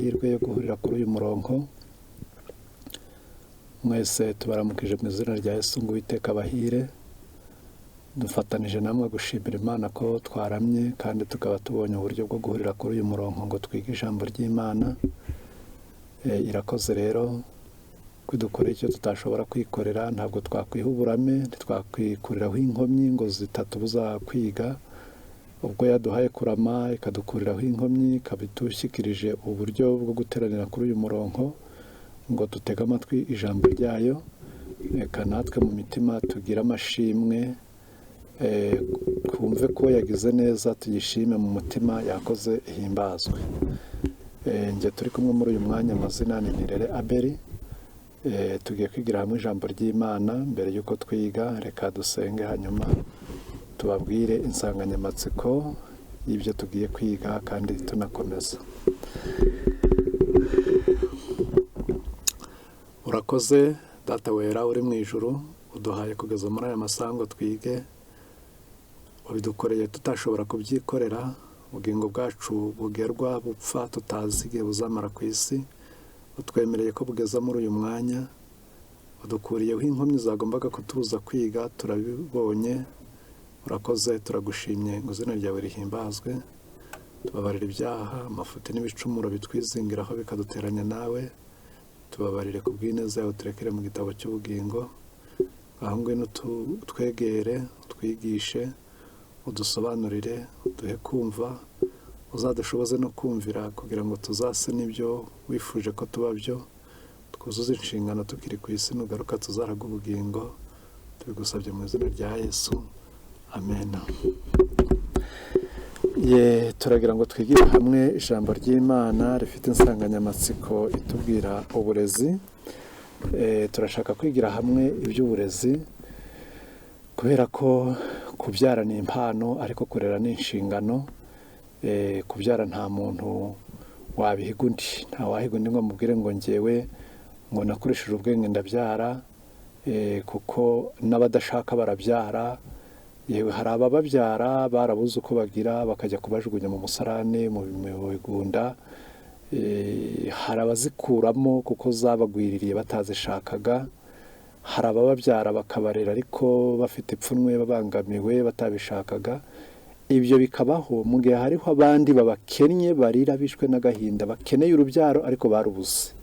Amahirwe yo guhurira kuri uyu murongo. Mwese tubaramukije mu izina rya Yesu ngo Uwiteka abahire. Dufatanije namwe gushimira Imana ko twaramye kandi tukaba tubonye uburyo bwo guhurira kuri uyu murongo ngo twige ijambo ry'Imana. Irakoze rero kwidukorera icyo tutashobora kwikorera. Ntabwo twakwiha uburame, ntitwakwikuriraho inkomyi ngo zitatubuza kwiga. Ubwo yaduhaye kurama, ikadukuriraho inkomyi, ikaba idushyikirije uburyo bwo guteranira kuri uyu murongo ngo dutege amatwi ijambo ryayo, reka natwe mu mitima tugire amashimwe, twumve ko yagize neza, tuyishime mu mutima, yakoze ihimbazwe. Njye turi kumwe muri uyu mwanya, amazina ni Nirere Abeli. Tugiye kwigira hamwe ijambo ry'Imana. Mbere y'uko twiga, reka dusenge, hanyuma tubabwire insanganyamatsiko y'ibyo tugiye kwiga kandi tunakomeza. Urakoze Data wera uri mu ijuru, uduhaye kugeza muri aya masaha ngo twige. Ubidukoreye tutashobora kubyikorera. Ubugingo bwacu bugerwa bupfa tutazi igihe buzamara ku isi, utwemereye ko bugeza muri uyu mwanya. Udukuriyeho inkomyi zagombaga kutubuza kwiga, turabibonye. Urakoze, turagushimye ngo izina ryawe rihimbazwe. Tubabarire ibyaha, amafuti n'ibicumuro bitwizingiraho bikaduteranya nawe. Tubabarire ku bw'ineza yawe, turekere mu gitabo cy'ubugingo. Aho ngwino twegere, utwigishe, udusobanurire, uduhe kumva, uzadushoboze no kumvira kugira ngo tuzase n'ibyo wifuje ko tuba byo, twuzuze inshingano tukiri ku isi, nugaruka tuzaraga ubugingo. Tubigusabye mu izina rya Yesu, amen. Ye, turagira ngo twigire hamwe ijambo ry'Imana rifite insanganyamatsiko itubwira uburezi. Turashaka kwigira hamwe iby'uburezi kubera ko kubyara ni impano ariko kurera ni inshingano. Kubyara nta muntu wabihiga undi, nta wahiga undi ngo amubwire ngo ngewe ngo nakoresheje ubwenge ndabyara, kuko n'abadashaka barabyara. Yewe, hari abababyara barabuze uko bagira, bakajya kubajugunya mu musarane, mu bigunda. Hari abazikuramo kuko zabagwiririye batazishakaga. Hari abababyara bakabarera ariko bafite ipfunwe, babangamiwe, batabishakaga. Ibyo bikabaho mu gihe hariho abandi babakennye, barira bishwe n'agahinda, bakeneye urubyaro ariko barubuze.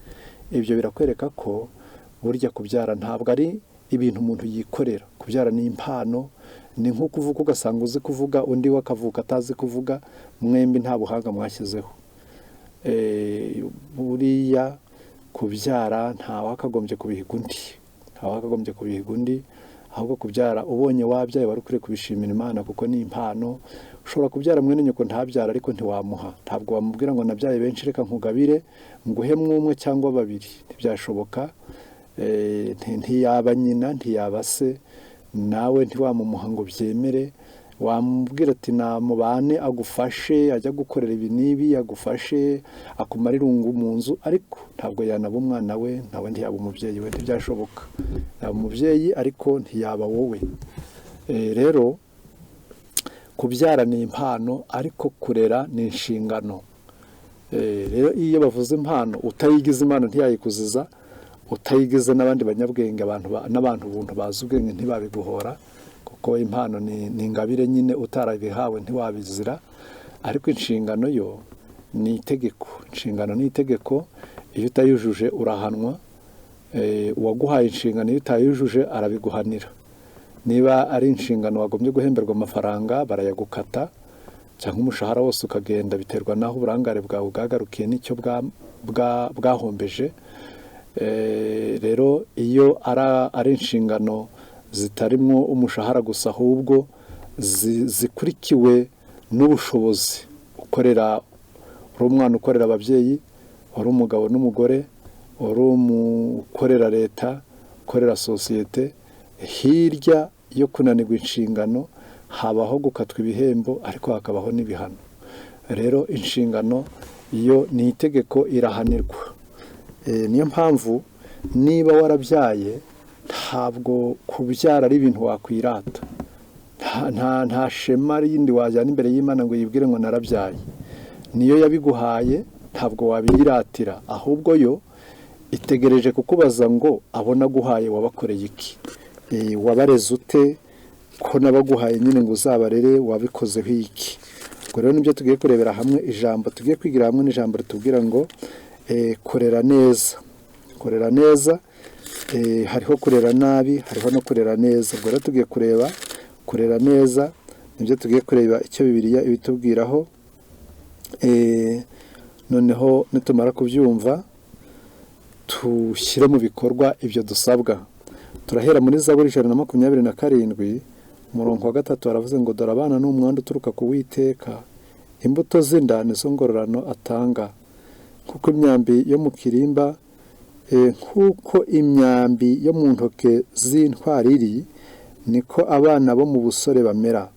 Ibyo birakwereka ko burya kubyara ntabwo ari ibintu umuntu yikorera. Kubyara ni impano, ni nko kuvuga ugasanga uzi kuvuga, undi we akavuka atazi kuvuga, mwembi nta buhanga mwashyizeho. Buriya kubyara ntawakagombye kubihiga undi, ntawakagombye kubihiga undi. Ahubwo kubyara, ubonye wabyaye, wari ukwiye kubishimira Imana kuko ni impano. Ushobora kubyara mwene nyoko ntabyara, ariko ntiwamuha, ntabwo wamubwira ngo nabyaye benshi, reka nkugabire nguhe umwe cyangwa babiri, ntibyashoboka. Ntiyaba nyina, ntiyaba se, nawe ntiwamumuha ngo byemere. Wamubwira ati namubane agufashe, ajya gukorera ibi n'ibi, agufashe akumara irungu mu nzu, ariko ntabwo yanaba umwana we, nawe ntiyaba umubyeyi we, ntibyashoboka. Yaba umubyeyi ariko ntiyaba wowe. Rero kubyara ni impano ariko kurera ni inshingano. Rero iyo bavuze impano, utayigize impano ntiyayikuziza, utayigize n'abandi banyabwenge, abantu n'abantu ubuntu bazi ubwenge ntibabiguhora, kuko impano ni ingabire nyine, utarabihawe ntiwabizira. Ariko inshingano yo ni itegeko, inshingano ni itegeko, iyo utayujuje urahanwa. Uwaguhaye inshingano iyo utayujuje arabiguhanira. Niba ari inshingano wagombye guhemberwa amafaranga, barayagukata cyangwa umushahara wose ukagenda, biterwa n'aho uburangare bwawe bwagarukiye n'icyo bwahombeje. Rero iyo ari inshingano zitarimo umushahara gusa, ahubwo zikurikiwe n'ubushobozi, ukorera uri umwana ukorera ababyeyi, uri umugabo n'umugore, uri umukorera leta, ukorera sosiyete, hirya yo kunanirwa inshingano habaho gukatwa ibihembo ariko hakabaho n'ibihano. Rero inshingano iyo ni itegeko, irahanirwa. Niyo mpamvu niba warabyaye, ntabwo kubyara ari ibintu wakwirata. Nta shema rindi wajyana imbere y'Imana ngo yibwire ngo narabyaye. Niyo yabiguhaye. Ntabwo wabiyiratira, ahubwo yo itegereje kukubaza ngo abona aguhaye wabakoreye iki? Wabareze ute? Ko nabaguhaye nyine ngo uzabarere, wabikozeho iki? Ubwo rero nibyo tugiye kurebera hamwe. Ijambo tugiye kwigira hamwe ni ijambo ritubwira ngo korera neza, korera neza. Hariho kurera nabi, hariho no kurera neza. Ubwo rero tugiye kureba kurera neza, nibyo tugiye kureba icyo Bibiliya ibitubwiraho. Noneho nitumara kubyumva tushyire mu bikorwa ibyo dusabwa. Turahera muri Zaburi 127, umurongo wa 3, haravuze ngo: "Dore abana ni umwandu uturuka ku Witeka, imbuto z'inda nizo ngororano atanga. Kuko imyambi yo mu kirimba, nk'uko imyambi yo mu ntoke z'intwari iri, niko abana bo mu busore bamera.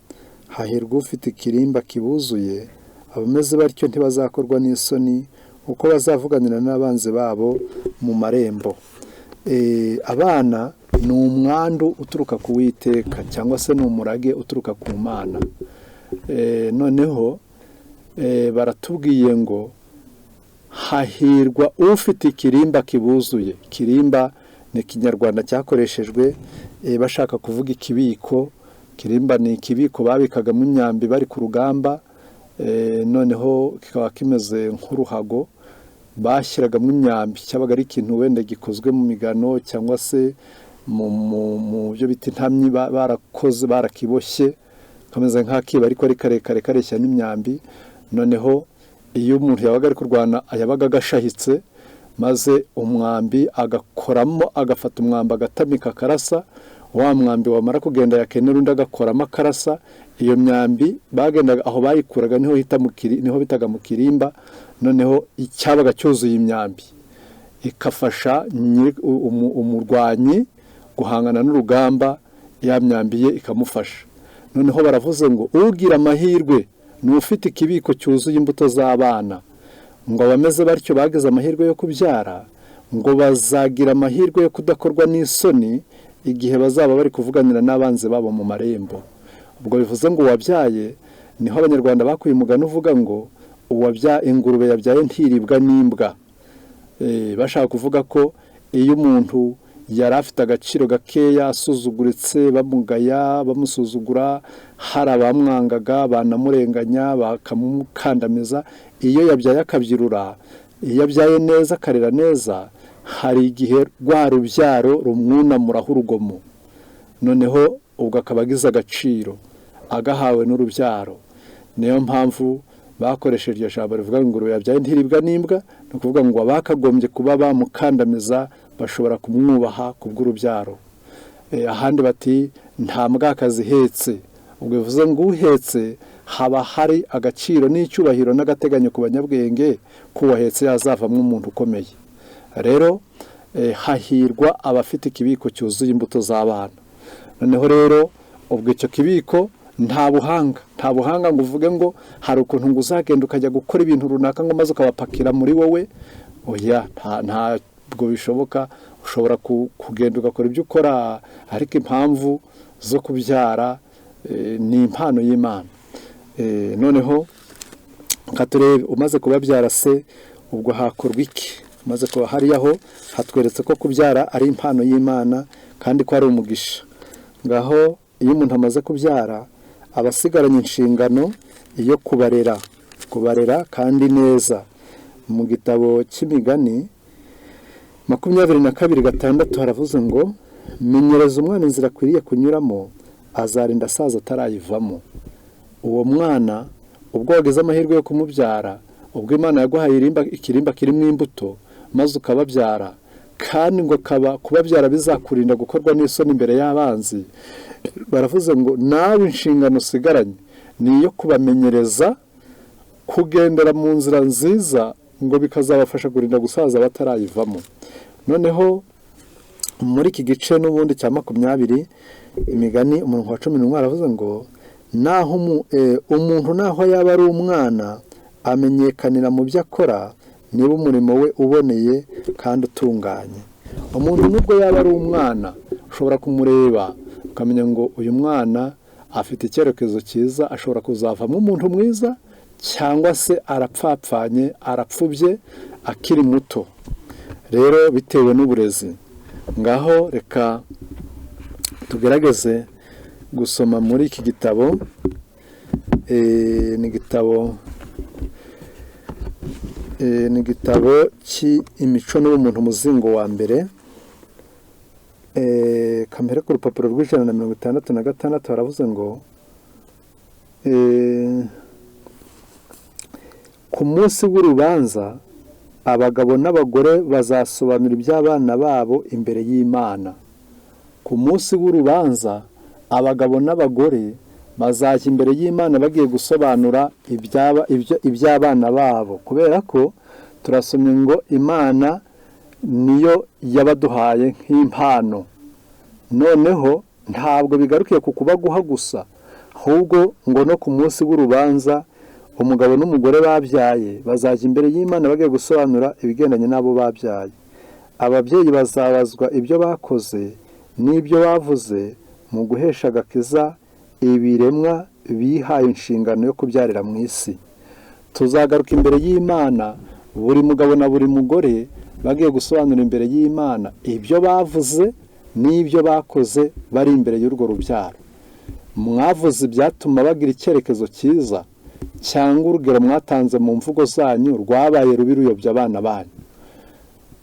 Hahirwa ufite ikirimba kibuzuye, abameze batyo ntibazakorwa n'isoni uko bazavuganira n'abanzi babo mu marembo." Abana ni umwandu uturuka ku Witeka, cyangwa se ni umurage uturuka ku Mana. Noneho baratubwiye ngo hahirwa ufite ikirimba kibuzuye. Kirimba ni Ikinyarwanda cyakoreshejwe bashaka kuvuga ikibiko. Kirimba ni ikibiko babikagamo imyambi bari ku rugamba, noneho kikaba kimeze nk'uruhago bashyiragamo imyambi. Cyabaga ari ikintu wenda gikozwe mu migano cyangwa se mu byo bita intamyi, barakoze barakiboshye, kameze nk'akiba ariko ari karekare, kareshya n'imyambi. Noneho iyo umuntu yabaga ari kurwana, yabaga agashahitse, maze umwambi agakoramo, agafata umwambi agatamika akarasa. Wa mwambi wamara kugenda, yakenera undi agakoramo akarasa. Iyo myambi bagendaga aho bayikuraga niho hita niho bitaga mu kirimba. Noneho icyabaga cyuzuye imyambi ikafasha umurwanyi guhangana n'urugamba, ya myambi ye ikamufasha. Noneho baravuze ngo ugira amahirwe ni ufite ikibiko cyuzuye imbuto z'abana. Ngo abameze batyo bagize amahirwe yo kubyara, ngo bazagira amahirwe yo kudakorwa n'isoni igihe bazaba bari kuvuganira n'abanzi babo mu marembo. Ubwo bivuze ngo uwabyaye, niho Abanyarwanda bakuye umugani uvuga ngo uwabya ingurube yabyaye ntiribwa n'imbwa. Bashaka kuvuga ko iyo umuntu yari afite agaciro gakeya, asuzuguritse, bamugaya, bamusuzugura, hari abamwangaga, banamurenganya, bakamukandamiza, iyo yabyaye akabyirura, iyo abyaye neza akarera neza, hari igihe rwa rubyaro rumwunamuraho urugomo, noneho ubwo akaba agize agaciro agahawe n'urubyaro. Niyo mpamvu bakoresheje iryo jambo rivuga ngo ingurube yabyaye ntiribwa n'imbwa. Ni ukuvuga ngo abakagombye kuba bamukandamiza bashobora kumwubaha kubw'urubyaro. Ahandi bati nta mbwakazi ihetse. Ubwo bivuze ngo uhetse haba hari agaciro n'icyubahiro n'agateganyo ku banyabwenge ko uwahetse yazavamo umuntu ukomeye. Rero hahirwa abafite ikibiko cyuzuye imbuto z'abana. Noneho rero ubwo icyo kibiko, nta buhanga, nta buhanga ngo uvuge ngo hari ukuntu ngo uzagenda ukajya gukora ibintu runaka ngo maze ukabapakira muri wowe. Oya, ntabwo bishoboka. Ushobora kugenda ugakora ibyo ukora, ariko impamvu zo kubyara ni impano y'Imana. Noneho nka turebe, umaze kubabyara se ubwo hakorwa iki? Umaze kuba hariya ho hatweretse ko kubyara ari impano y'Imana kandi ko ari umugisha. Ngaho iyo umuntu amaze kubyara, aba asigaranye inshingano yo kubarera, kubarera kandi neza. Mu gitabo cy'Imigani 22:6 haravuze ngo: "Menyereza umwana inzira akwiriye kunyuramo, azarinda asaza atarayivamo." Uwo mwana ubwo wagize amahirwe yo kumubyara, ubwo Imana yaguhaye ikirimba kirimo imbuto maze ukababyara, kandi ngo kaba kubabyara bizakurinda gukorwa n'isoni imbere y'abanzi, baravuze ngo nawe inshingano usigaranye ni iyo kubamenyereza kugendera mu nzira nziza, ngo bikazabafasha kurinda gusaza batarayivamo. Noneho muri iki gice n'ubundi cya 20, Imigani, umurongo wa 11, aravuze ngo naho umuntu naho yaba ari umwana, amenyekanira mu byo akora niba umurimo we uboneye kandi utunganye. Umuntu nubwo yaba ari umwana, ushobora kumureba ukamenya ngo uyu mwana afite icyerekezo cyiza, ashobora kuzavamo umuntu mwiza. Cyangwa se arapfapfanye, arapfubye akiri muto. Rero bitewe n'uburezi. Ngaho reka tugerageze gusoma muri iki gitabo. Ni igitabo cy'imico n'ubumuntu, umuzingo wa mbere. Kamere ku rupapuro rw'166 haravuze ngo: "Ku munsi w'urubanza abagabo n'abagore bazasobanura iby'abana babo imbere y'Imana." Ku munsi w'urubanza abagabo n'abagore bazajya imbere y'Imana bagiye gusobanura iby'abana babo, kubera ko turasomye ngo Imana niyo yabaduhaye nk'impano. Noneho ntabwo bigarukiye ku kubaguha gusa, ahubwo ngo no ku munsi w'urubanza umugabo n'umugore babyaye bazajya imbere y'Imana bagiye gusobanura ibigendanye n'abo babyaye. Ababyeyi bazabazwa ibyo bakoze n'ibyo bavuze mu guhesha agakiza ibiremwa bihaye inshingano yo kubyarira mu isi. Tuzagaruka imbere y'Imana, buri mugabo na buri mugore bagiye gusobanura imbere y'Imana ibyo bavuze n'ibyo bakoze bari imbere y'urwo rubyaro. Mwavuze ibyatuma bagira icyerekezo cyiza, cyangwa urugero mwatanze mu mvugo zanyu rwabaye rubi ruyobya abana banyu?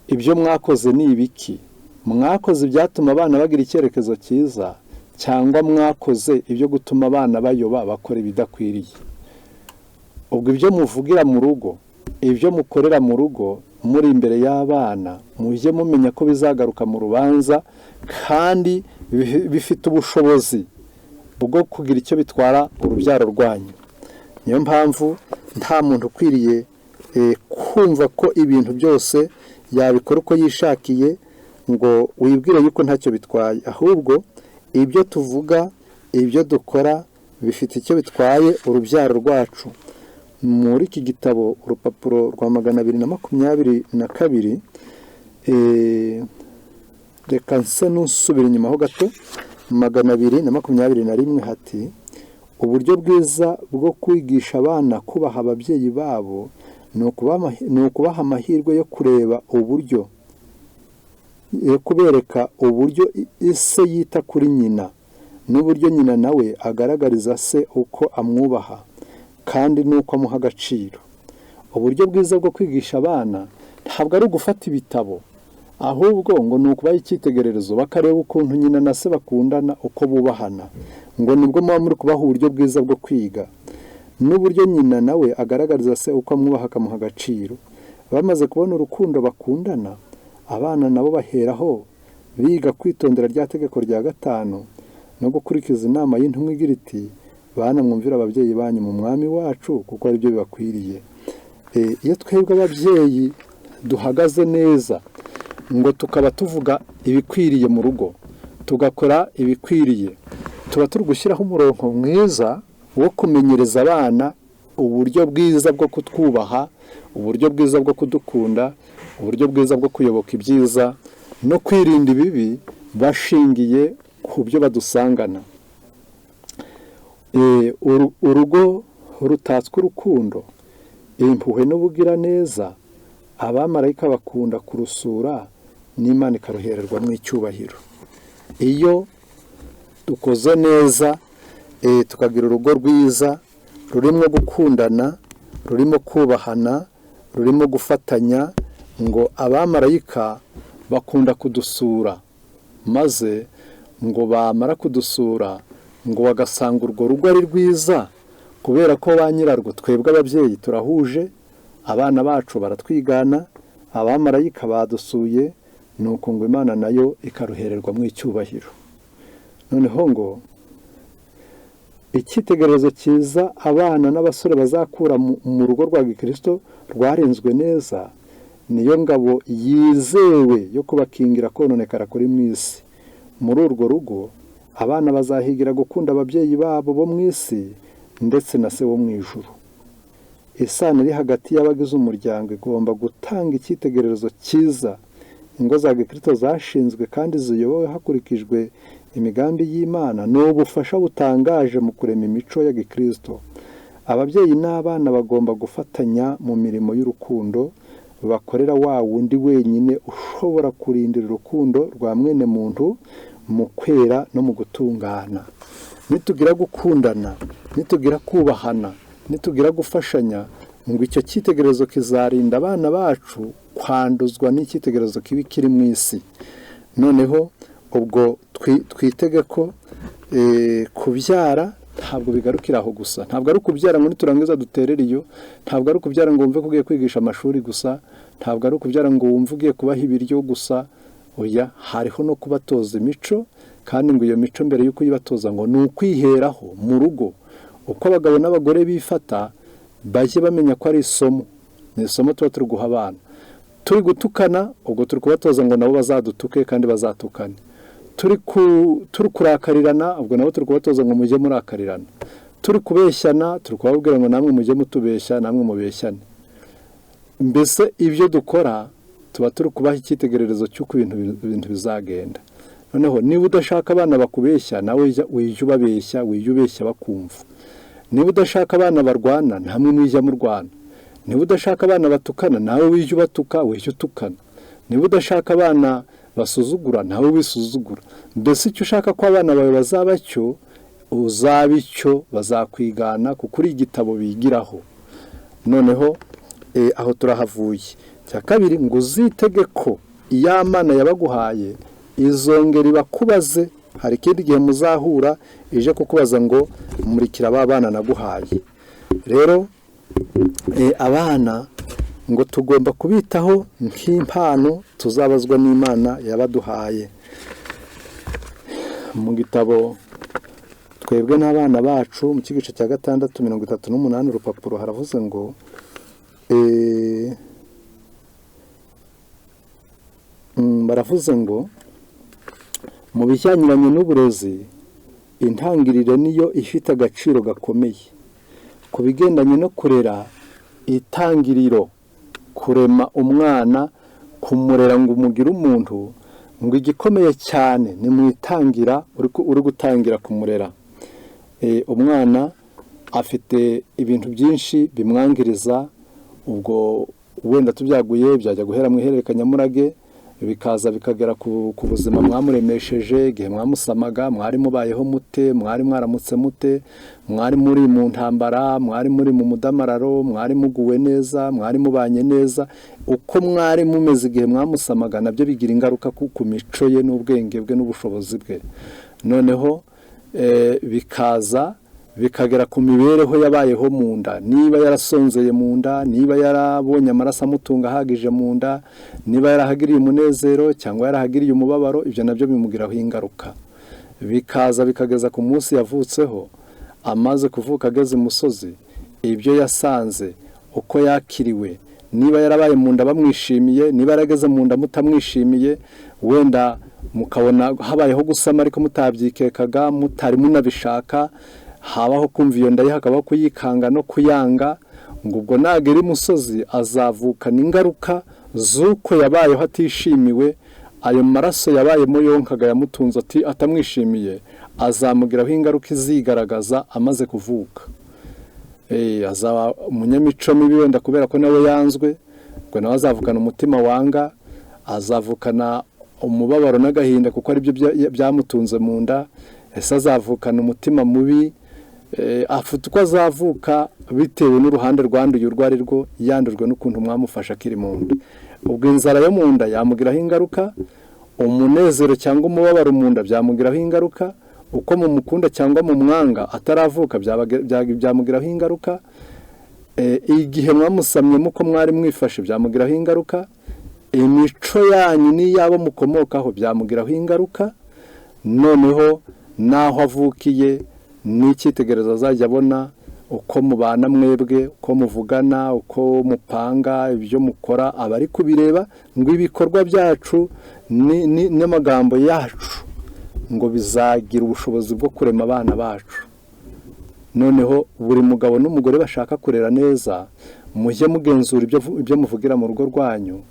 Ibyo mwakoze ni ibiki? Mwakoze ibyatuma abana bagira icyerekezo cyiza, cyangwa mwakoze ibyo gutuma abana bayoba bakora ibidakwiriye? Ubwo ibyo muvugira mu rugo, ibyo mukorera mu rugo muri imbere y'abana, mujye mumenya ko bizagaruka mu rubanza, kandi bifite ubushobozi bwo kugira icyo bitwara urubyaro rwanyu. Niyo mpamvu nta muntu ukwiriye kumva ko ibintu byose yabikora uko yishakiye, ngo wibwire yuko ntacyo bitwaye. Ahubwo ibyo tuvuga, ibyo dukora bifite icyo bitwaye urubyaro rwacu. Muri iki gitabo, urupapuro rwa 222, reka nse n'usubira inyuma ho gato, 221, hati: "Uburyo bwiza bwo kwigisha abana kubaha ababyeyi babo ni ukubaha amahirwe yo kureba uburyo, yo kubereka uburyo ise yita kuri nyina, n'uburyo nyina nawe agaragariza se uko amwubaha kandi n'uko amuha agaciro." Uburyo bwiza bwo kwigisha abana ntabwo ari ugufata ibitabo, ahubwo ngo ni ukubaha icyitegererezo, bakareba ukuntu nyina na se bakundana, uko bubahana, ngo nibwo muba muri kubaha uburyo bwiza bwo kwiga, n'uburyo nyina nawe agaragariza se uko amwubaha akamuha agaciro. Bamaze kubona urukundo bakundana, abana nabo baheraho biga kwitondera rya tegeko rya gatanu no gukurikiza inama y'intumwa igira iti: "Bana, mwumvire ababyeyi banyu mu Mwami wacu, kuko aribyo bibakwiriye." Iyo twebwe ababyeyi duhagaze neza, ngo tukaba tuvuga ibikwiriye mu rugo, tugakora ibikwiriye, tuba turi gushyiraho umurongo mwiza wo kumenyereza abana uburyo bwiza bwo kutwubaha, uburyo bwiza bwo kudukunda, uburyo bwiza bwo kuyoboka ibyiza no kwirinda ibibi bashingiye ku byo badusangana. Urugo rutatswe urukundo, impuhwe n'ubugiraneza, abamarayika bakunda kurusura, n'Imana ikaruhererwamo icyubahiro. Iyo dukoze neza, tukagira urugo rwiza rurimo gukundana, rurimo kubahana, rurimo gufatanya, ngo abamarayika bakunda kudusura, maze ngo bamara kudusura ngo bagasanga urwo rugo ari rwiza, kubera ko ba nyirarwo, twebwe ababyeyi, turahuje, abana bacu baratwigana, abamarayika badusuye, ni uko ngo Imana nayo ikaruhererwamo icyubahiro. Noneho ngo icyitegererezo cyiza abana n'abasore bazakura mu rugo rwa gikirisito rwarinzwe neza niyo ngabo yizewe yo kubakingira kononekara kuri mu isi. Muri urwo rugo abana bazahigira gukunda ababyeyi babo bo mu isi ndetse na Se wo mu ijuru. Isano iri hagati y'abagize umuryango igomba gutanga icyitegererezo cyiza. Ingo za gikirisito zashinzwe kandi ziyobowe hakurikijwe imigambi y'Imana ni ubufasha butangaje mu kurema imico ya gikirisito. Ababyeyi n'abana bagomba gufatanya mu mirimo y'urukundo bakorera wa wundi wenyine ushobora kurindira urukundo rwa mwene muntu mu kwera no mu gutungana. Nitugira gukundana, nitugira kubahana, nitugira gufashanya, ngo icyo cyitegererezo kizarinda abana bacu kwanduzwa n'icyitegererezo kibi kiri mu isi. Noneho ubwo twitege ko kubyara ntabwo bigarukira aho gusa, ntabwo ari ukubyara ngo niturangiza duterere iyo, ntabwo ari ukubyara ngo wumve ko ugiye kwigisha amashuri gusa, ntabwo ari ukubyara ngo wumve ugiye kubaha ibiryo gusa, oya, hariho no kubatoza imico. Kandi ngo iyo mico mbere y'uko uyibatoza ngo ni ukwiheraho mu rugo, uko abagabo n'abagore bifata bajye bamenya ko ari isomo, ni isomo tuba turi guha abana. Turi gutukana, ubwo turi kubatoza ngo nabo bazadutuke kandi bazatukane. Turi kurakarirana, ubwo nabo turi kubatoza ngo mujye murakarirana. Turi kubeshyana, turi kubabwira ngo namwe mujye mutubeshya, namwe mubeshyane. Mbese ibyo dukora tuba turi kubaha icyitegererezo cy'uko ibintu bizagenda. Noneho niba udashaka abana bakubeshya, nawe wijya ubabeshya, wijya ubeshya bakumva. Niba udashaka abana barwana, namwe mwijya murwana. Niba udashaka abana batukana, nawe wijya ubatuka, wijya utukana. Niba udashaka abana basuzugura, nawe wisuzugura. Mbese icyo ushaka ko abana bawe bazaba cyo, uzaba icyo, bazakwigana kuko uri igitabo bigiraho. Noneho aho turahavuye. Cya kabiri, ngo uzitege ko iya Mana yabaguhaye izongera ibakubaze. Hari ikindi gihe muzahura ije kukubaza ngo murikira ba bana naguhaye. Rero abana ngo tugomba kubitaho nk'impano tuzabazwa n'Imana yabaduhaye. Mu gitabo Twebwe n'abana bacu mu kigice cya 6 38 urupapuro haravuze ngo baravuze ngo mu bijyanye n'uburezi intangiriro niyo ifite agaciro gakomeye. Ku bigendanye no kurera, itangiriro kurema umwana, kumurera ngo umugire umuntu, ngo igikomeye cyane ni mu itangira uri gutangira kumurera. Umwana afite ibintu byinshi bimwangiriza, ubwo wenda tubyaguye byajya guhera mu ihererekanyamurage, bikaza bikagera ku buzima mwamuremesheje, igihe mwamusamaga mwari mubayeho mute, mwari mwaramutse mute, mwari muri mu ntambara, mwari muri mu mudamararo, mwari muguwe neza, mwari mubanye neza. Uko mwari mumeze igihe mwamusamaga nabyo bigira ingaruka ku mico ye n'ubwenge bwe n'ubushobozi bwe. Noneho bikaza bikagera ku mibereho yabayeho mu nda, niba yarasonzeye mu nda, niba yarabonye amaraso amutunga ahagije mu nda, niba yarahagiriye umunezero cyangwa yarahagiriye umubabaro, ibyo nabyo bimugiraho ingaruka. Bikaza bikageza ku munsi yavutseho, amaze kuvuka ageze imusozi, ibyo yasanze, uko yakiriwe, niba yarabaye mu nda bamwishimiye, niba yarageze mu nda mutamwishimiye, wenda mukabona habayeho gusama ariko mutabyikekaga, mutari munabishaka, habaho kumva iyo nda ye, hakabaho kuyikanga no kuyanga, ngo ubwo nagera imusozi azavukana ingaruka z'uko yabayeho atishimiwe. Ayo maraso yabayemo yonkaga yamutunze atamwishimiye, azamugiraho ingaruka izigaragaza amaze kuvuka. Azaba umunyamico mibi wenda kubera ko nawe yanzwe, ngo nawe azavukana umutima wanga, azavukana umubabaro n'agahinda kuko aribyo byamutunze mu nda. Ese azavukana umutima mubi, afite uko azavuka bitewe n'uruhande rwanduye urwo ari rwo, yandujwe n'ukuntu mwamufasha akiri mu nda. Ubwo inzara yo mu nda yamugiraho ingaruka, umunezero cyangwa umubabaro mu nda byamugiraho ingaruka, uko mumukunda cyangwa mumwanga ataravuka byamugiraho ingaruka, igihe mwamusamye muko mwari mwifashe byamugiraho ingaruka, imico yanyu n'iyabo mukomokaho byamugiraho ingaruka. Noneho naho avukiye n'icyitegererezo azajya abona, uko mubana mwebwe, uko muvugana, uko mupanga ibyo mukora, aba ari kubireba. Ngo ibikorwa byacu n'amagambo yacu ngo bizagira ubushobozi bwo kurema abana bacu. Noneho buri mugabo n'umugore bashaka kurera neza, mujye mugenzura ibyo muvugira mu rugo rwanyu,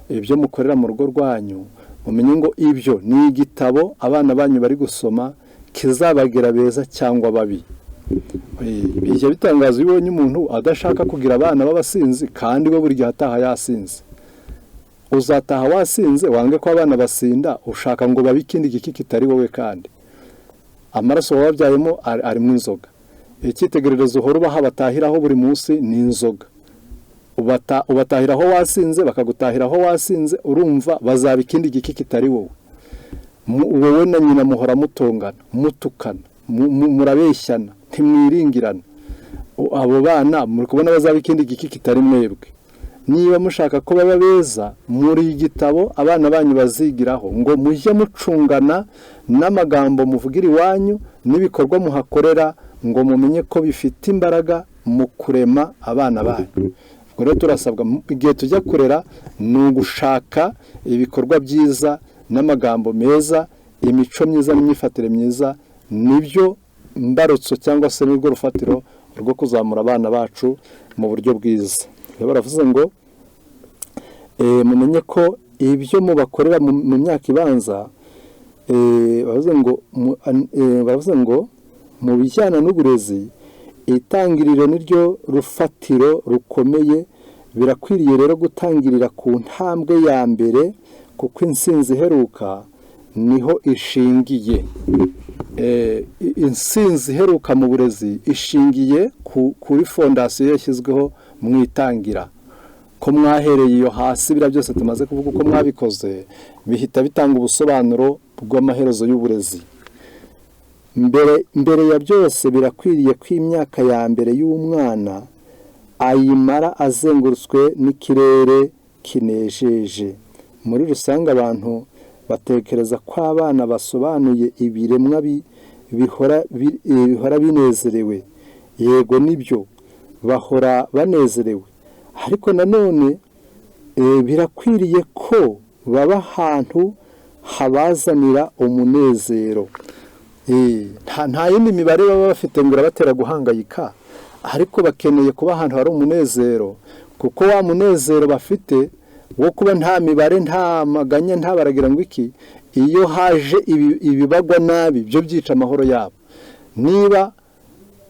ibyo mukorera mu rugo rwanyu, mumenye ngo ibyo ni igitabo abana banyu bari gusoma kizabagira beza cyangwa babi. Bijya bitangaza iyo ubonye umuntu adashaka kugira abana b'abasinzi, kandi we buri gihe ataha yasinze. Uzataha wasinze wange ko abana basinda, ushaka ngo babe ikindi giki kitari wowe, kandi amaraso wababyayemo arimo inzoga. Icyitegererezo uhora ubaha batahiraho buri munsi ni inzoga. Ubatahiraho wasinze, bakagutahiraho wasinze, urumva bazaba ikindi giki kitari wowe. Wowe na nyina muhora mutongana, mutukana, murabeshyana, ntimwiringirana. Abo bana muri kubona bazaba ikindi giki kitari mwebwe. Niba mushaka ko baba beza, muri igitabo abana banyu bazigiraho, ngo mujye mucungana n'amagambo muvugira iwanyu n'ibikorwa muhakorera, ngo mumenye ko bifite imbaraga mu kurema abana banyu. Ubwo rero turasabwa igihe tujya kurera ni ugushaka ibikorwa byiza n'amagambo meza, imico myiza n'imyifatire myiza, nibyo mbarutso cyangwa se nirwo rufatiro rwo kuzamura abana bacu mu buryo bwiza. Rero baravuze ngo mumenye ko ibyo mubakorera mu myaka ibanza, baravuze ngo mu bijyana n'uburezi itangiriro niryo rufatiro rukomeye. Birakwiriye rero gutangirira ku ntambwe ya mbere, kuko insinzi iheruka niho ishingiye. Insinzi iheruka mu burezi ishingiye kuri fondasiyo yashyizweho mu itangira. Ko mwahereye iyo hasi, biriya byose tumaze kuvuga uko mwabikoze bihita bitanga ubusobanuro bw'amaherezo y'uburezi. Mbere ya byose birakwiriye ko imyaka ya mbere y'umwana ayimara azengurutswe n'ikirere kinejeje. Muri rusange abantu batekereza ko abana basobanuye ibiremwa bihora binezerewe. Yego nibyo, bahora banezerewe, ariko nanone birakwiriye ko baba ahantu habazanira umunezero. Nta yindi mibare baba bafite ngo irabatera guhangayika, ariko bakeneye kuba ahantu hari umunezero, kuko wa munezero bafite wo kuba nta mibare, nta maganya, nta baragira ngo iki, iyo haje ibibagwa nabi byo byica amahoro yabo. Niba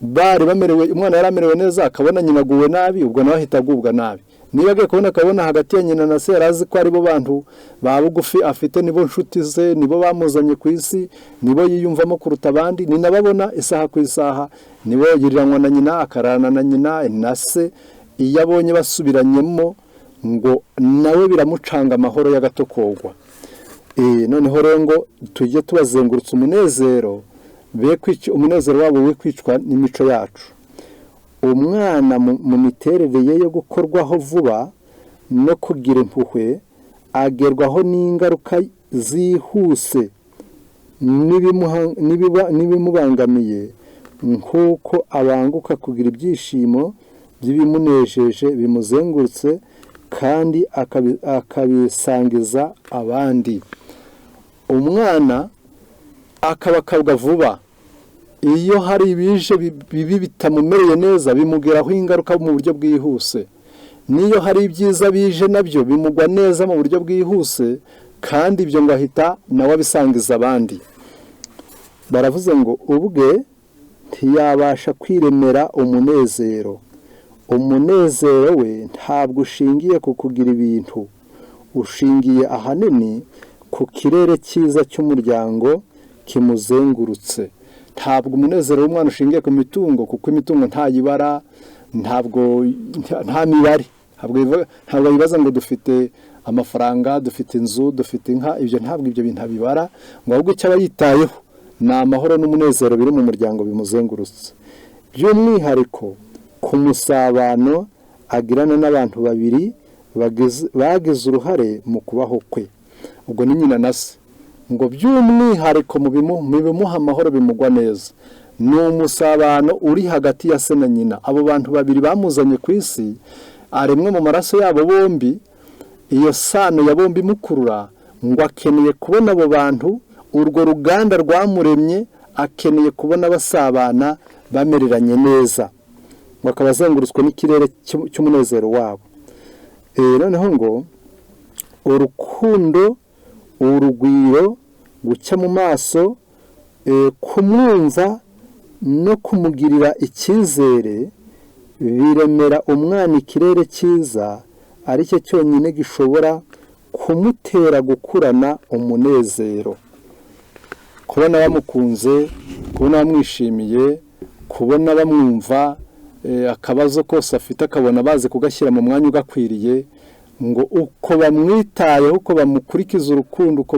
bari bamerewe, umwana yari amerewe neza akabona nyina aguwe nabi, ubwo nawe ahita agubwa nabi. Niba agiye kubona akabona hagati ya nyina na se yari azi ko aribo bantu ba bugufi afite, nibo nshuti ze, nibo bamuzanye ku isi, nibo yiyumvamo kuruta abandi, ni nababona isaha ku isaha, nibo yiriranwa na nyina, akararana na nyina na se. Iyo abonye basubiranyemo ngo nawe biramucanga amahoro y'agatokogwa. Noneho rero ngo tujye tubazengurutsa umunezero, umunezero wabo we kwicwa n'imico yacu. Umwana mu miterere ye yo gukorwaho vuba no kugira impuhwe, agerwaho n'ingaruka zihuse n'ibimubangamiye, nk'uko abanguka kugira ibyishimo by'ibimunejeje bimuzengurutse, kandi akabisangiza abandi. Umwana akabakabwa vuba, iyo hari ibije bibi bitamumereye neza bimugeraho ingaruka mu buryo bwihuse. Niyo hari ibyiza bije nabyo bimugwa neza mu buryo bwihuse, kandi ibyo ngo ahita nawe abisangiza abandi. Baravuze ngo ubwe ntiyabasha kwiremera umunezero. Umunezero we ntabwo ushingiye ku kugira ibintu, ushingiye ahanini ku kirere cyiza cy'umuryango kimuzengurutse. Ntabwo umunezero w'umwana ushingiye ku mitungo, kuko imitungo ntayibara, ntabwo nta mibare, ntabwo yibaza ngo dufite amafaranga, dufite inzu, dufite inka, ibyo ntabwo ibyo bintu abibara, ngo ahubwo icyo aba yitayeho ni amahoro n'umunezero biri mu muryango bimuzengurutse. By'umwihariko ku musabano agirana n'abantu babiri bagize uruhare mu kubaho kwe, ubwo ni nyina na se. Ngo by'umwihariko mu bimuha amahoro bimugwa neza ni umusabano uri hagati ya se na nyina. Abo bantu babiri bamuzanye ku isi, aremwe mu maraso yabo bombi, iyo sano ya bombi imukurura, ngo akeneye kubona abo bantu, urwo ruganda rwamuremye, akeneye kubona basabana bamereranye neza, ngo akaba azengurutswe n'ikirere cy'umunezero wabo. Noneho ngo urukundo, urugwiro, gucya mu maso, kumwumva No kumugirira icyizere biremera umwana ikirere cyiza, aricyo cyonyine gishobora kumutera gukurana umunezero. Kubona bamukunze, kubona bamwishimiye, kubona bamwumva, akabazo kose afite akabona bazi kugashyira mu mwanya ugakwiriye, ngo uko bamwitayeho, uko bamukurikiza urukundo, uko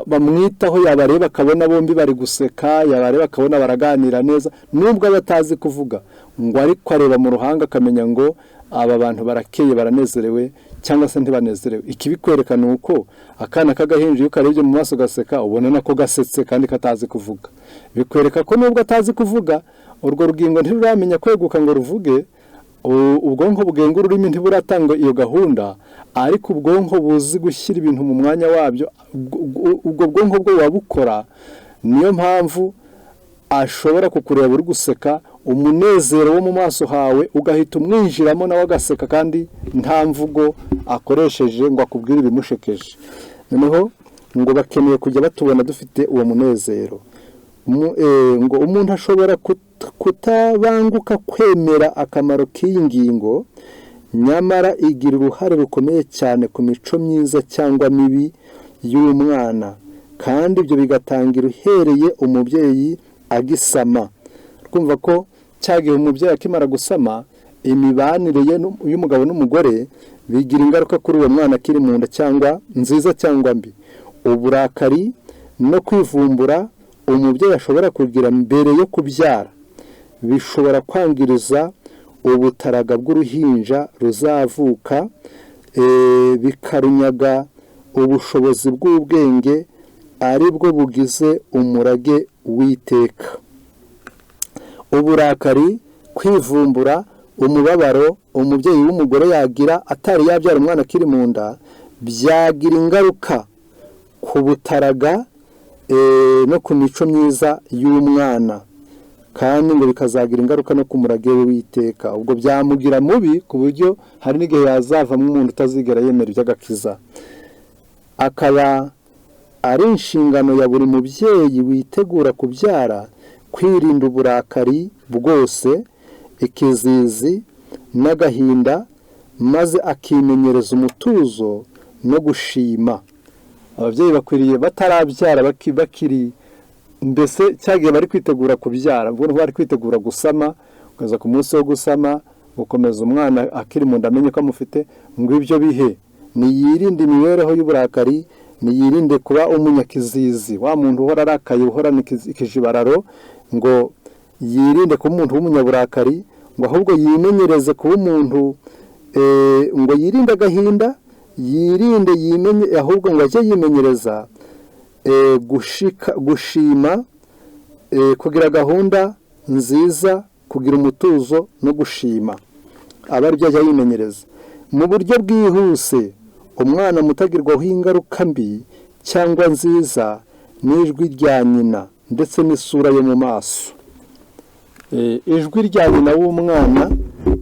bamwitaho, yabareba akabona bombi bari guseka, yabareba akabona baraganira neza, nubwo aba atazi kuvuga, ngo ariko areba mu ruhanga akamenya ngo aba bantu barakeye, baranezerewe cyangwa se ntibanezerewe. Ikibikwereka ni uko akana k'agahinja iyo ukarebye mu maso gaseka, ubona nako gasetse kandi katazi kuvuga. Bikwereka ko nubwo atazi kuvuga, urwo rugingo ntiruramenya kweguka ngo ruvuge, ubwonko bugenga ururimi ntiburatanga iyo gahunda, ariko ubwonko buzi gushyira ibintu mu mwanya wabyo, ubwo bwonko bwo buba bukora. Niyo mpamvu ashobora kukureba uri guseka, umunezero wo mu maso hawe ugahita umwinjiramo, nawe agaseka kandi nta mvugo akoresheje ngo akubwire ibimushekeje. Noneho ngo bakeneye kujya batubona dufite uwo munezero. Ngo umuntu ashobora kutabanguka kwemera akamaro k'iyi ngingo, nyamara igira uruhare rukomeye cyane ku mico myiza cyangwa mibi y'umwana, kandi ibyo bigatangira uhereye umubyeyi agisama. Twumva ko cyagihe umubyeyi akimara gusama, imibanire ye y'umugabo n'umugore bigira ingaruka kuri uwo mwana akiri mu nda, cyangwa nziza cyangwa mbi. Uburakari no kwivumbura umubyeyi ashobora kugira mbere yo kubyara bishobora kwangiriza ubutaraga bw'uruhinja ruzavuka, bikarunyaga ubushobozi bw'ubwenge ari bwo bugize umurage w'iteka. Uburakari, kwivumbura, umubabaro umubyeyi w'umugore yagira atari yabyara umwana akiri mu nda, byagira ingaruka ku butaraga no ku mico myiza y'umwana, kandi ngo bikazagira ingaruka no ku murage we w'iteka. Ubwo byamugira mubi ku buryo hari n'igihe yazavamo umuntu utazigera yemera iby'agakiza. Akaba ari inshingano ya buri mubyeyi witegura kubyara kwirinda uburakari bwose, ikizizi n'agahinda, maze akimenyereza umutuzo no gushima. Ababyeyi bakwiriye batarabyara, bakiri mbese cyagihe bari kwitegura kubyara, ubwo bari kwitegura gusama, ukaza ku munsi wo gusama, gukomeza umwana akiri mu nda amenye ko amufite, ngo ibyo bihe niyirinde imibereho y'uburakari, niyirinde kuba umunyakizizi, wa muntu uhora arakaye, uhorana ikijibararo, ngo yirinde kuba umuntu w'umunyaburakari, ngo ahubwo yimenyereze kuba umuntu, ngo yirinde agahinda, yirinde yimenye, ahubwo ngo ajye yimenyereza gushima, kugira gahunda nziza, kugira umutuzo no gushima, aba aribyo ajya yimenyereza. Mu buryo bwihuse umwana mutagirwaho ingaruka mbi cyangwa nziza n'ijwi rya nyina ndetse n'isura yo mu maso. Ijwi rya nyina w'umwana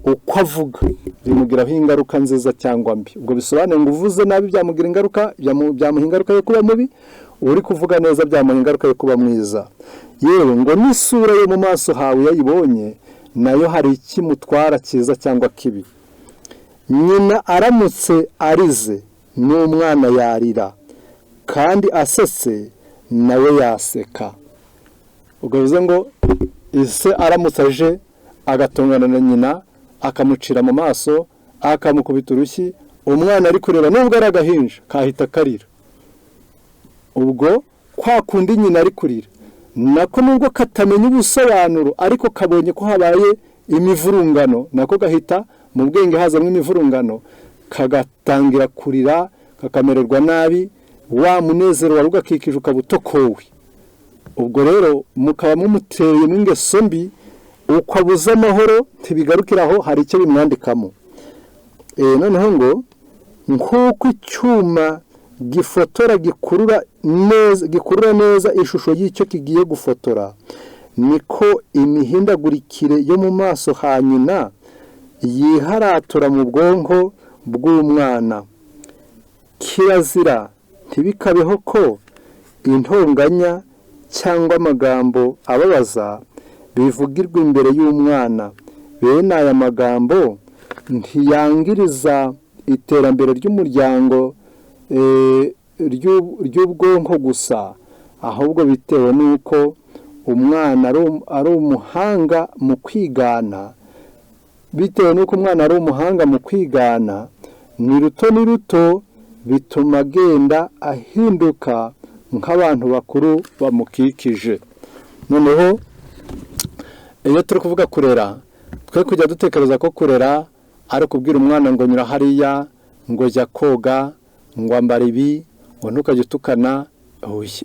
uko avuga rimugiraho ingaruka nziza cyangwa mbi. Ubwo bisobanuye ngo uvuze nabi byamugira ingaruka, byamuha ingaruka yo kuba mubi, uri kuvuga neza byamuha ingaruka yo kuba mwiza. Yewe ngo n'isura yo mu maso hawe yayibonye nayo hari ikimutwara cyiza cyangwa kibi. Nyina aramutse arize n'umwana yarira, kandi asetse nawe yaseka. Ubwo bivuze ngo ise aramutse aje agatongana na nyina, akamucira mu maso, akamukubita urushyi, umwana ari kureba nubwo ari agahinja kahita karira. Ubwo kwa kundi nyina ari kurira nako nubwo katamenya ubusobanuro, ariko kabonye ko habaye imivurungano, nako gahita mu bwenge hazamo imivurungano, kagatangira kurira, kakamererwa nabi, wa munezero wari ugakikije ukaba utokowe. Ubwo rero mukaba mumuteye n'ingeso mbi, uko abuze amahoro ntibigarukiraho, hari icyo bimwandikamo. Noneho ngo nk'uko icyuma gifotora gikurura neza ishusho y'icyo kigiye gufotora, niko imihindagurikire yo mu maso ha nyina yiharatura mu bwonko bw'umwana. Kirazira ntibikabeho ko intonganya cyangwa amagambo ababaza bivugirwa imbere y'umwana. Bene aya magambo ntiyangiriza iterambere ry'umuryango ry'ubwonko gusa, ahubwo bitewe n'uko umwana ari umuhanga mu kwigana, bitewe n'uko umwana ari umuhanga mu kwigana, ni ruto ni ruto bituma agenda ahinduka nk'abantu bakuru bamukikije. Noneho iyo turi kuvuga kurera, twe kujya dutekereza ko kurera ari ukubwira umwana ngo nyura hariya, ngo jya koga, ngo ambara ibi, ngo ntukajye utukana,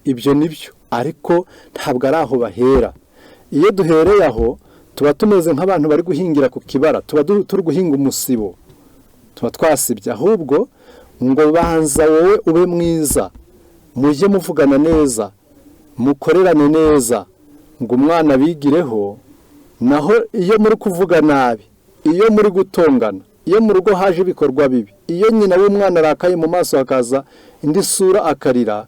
ibyo ni byo, ariko ntabwo ari aho bahera. Iyo duhereye aho tuba tumeze nk'abantu bari guhingira ku kibara, tuba turi guhinga umusibo, tuba twasibye. Ahubwo ngo banza wowe ube mwiza, mujye muvugana neza, mukorerane neza, ngo umwana abigireho. Naho iyo muri kuvuga nabi, iyo muri gutongana, iyo mu rugo haje ibikorwa bibi, iyo nyina w'umwana arakaye mu maso hakaza indi sura akarira,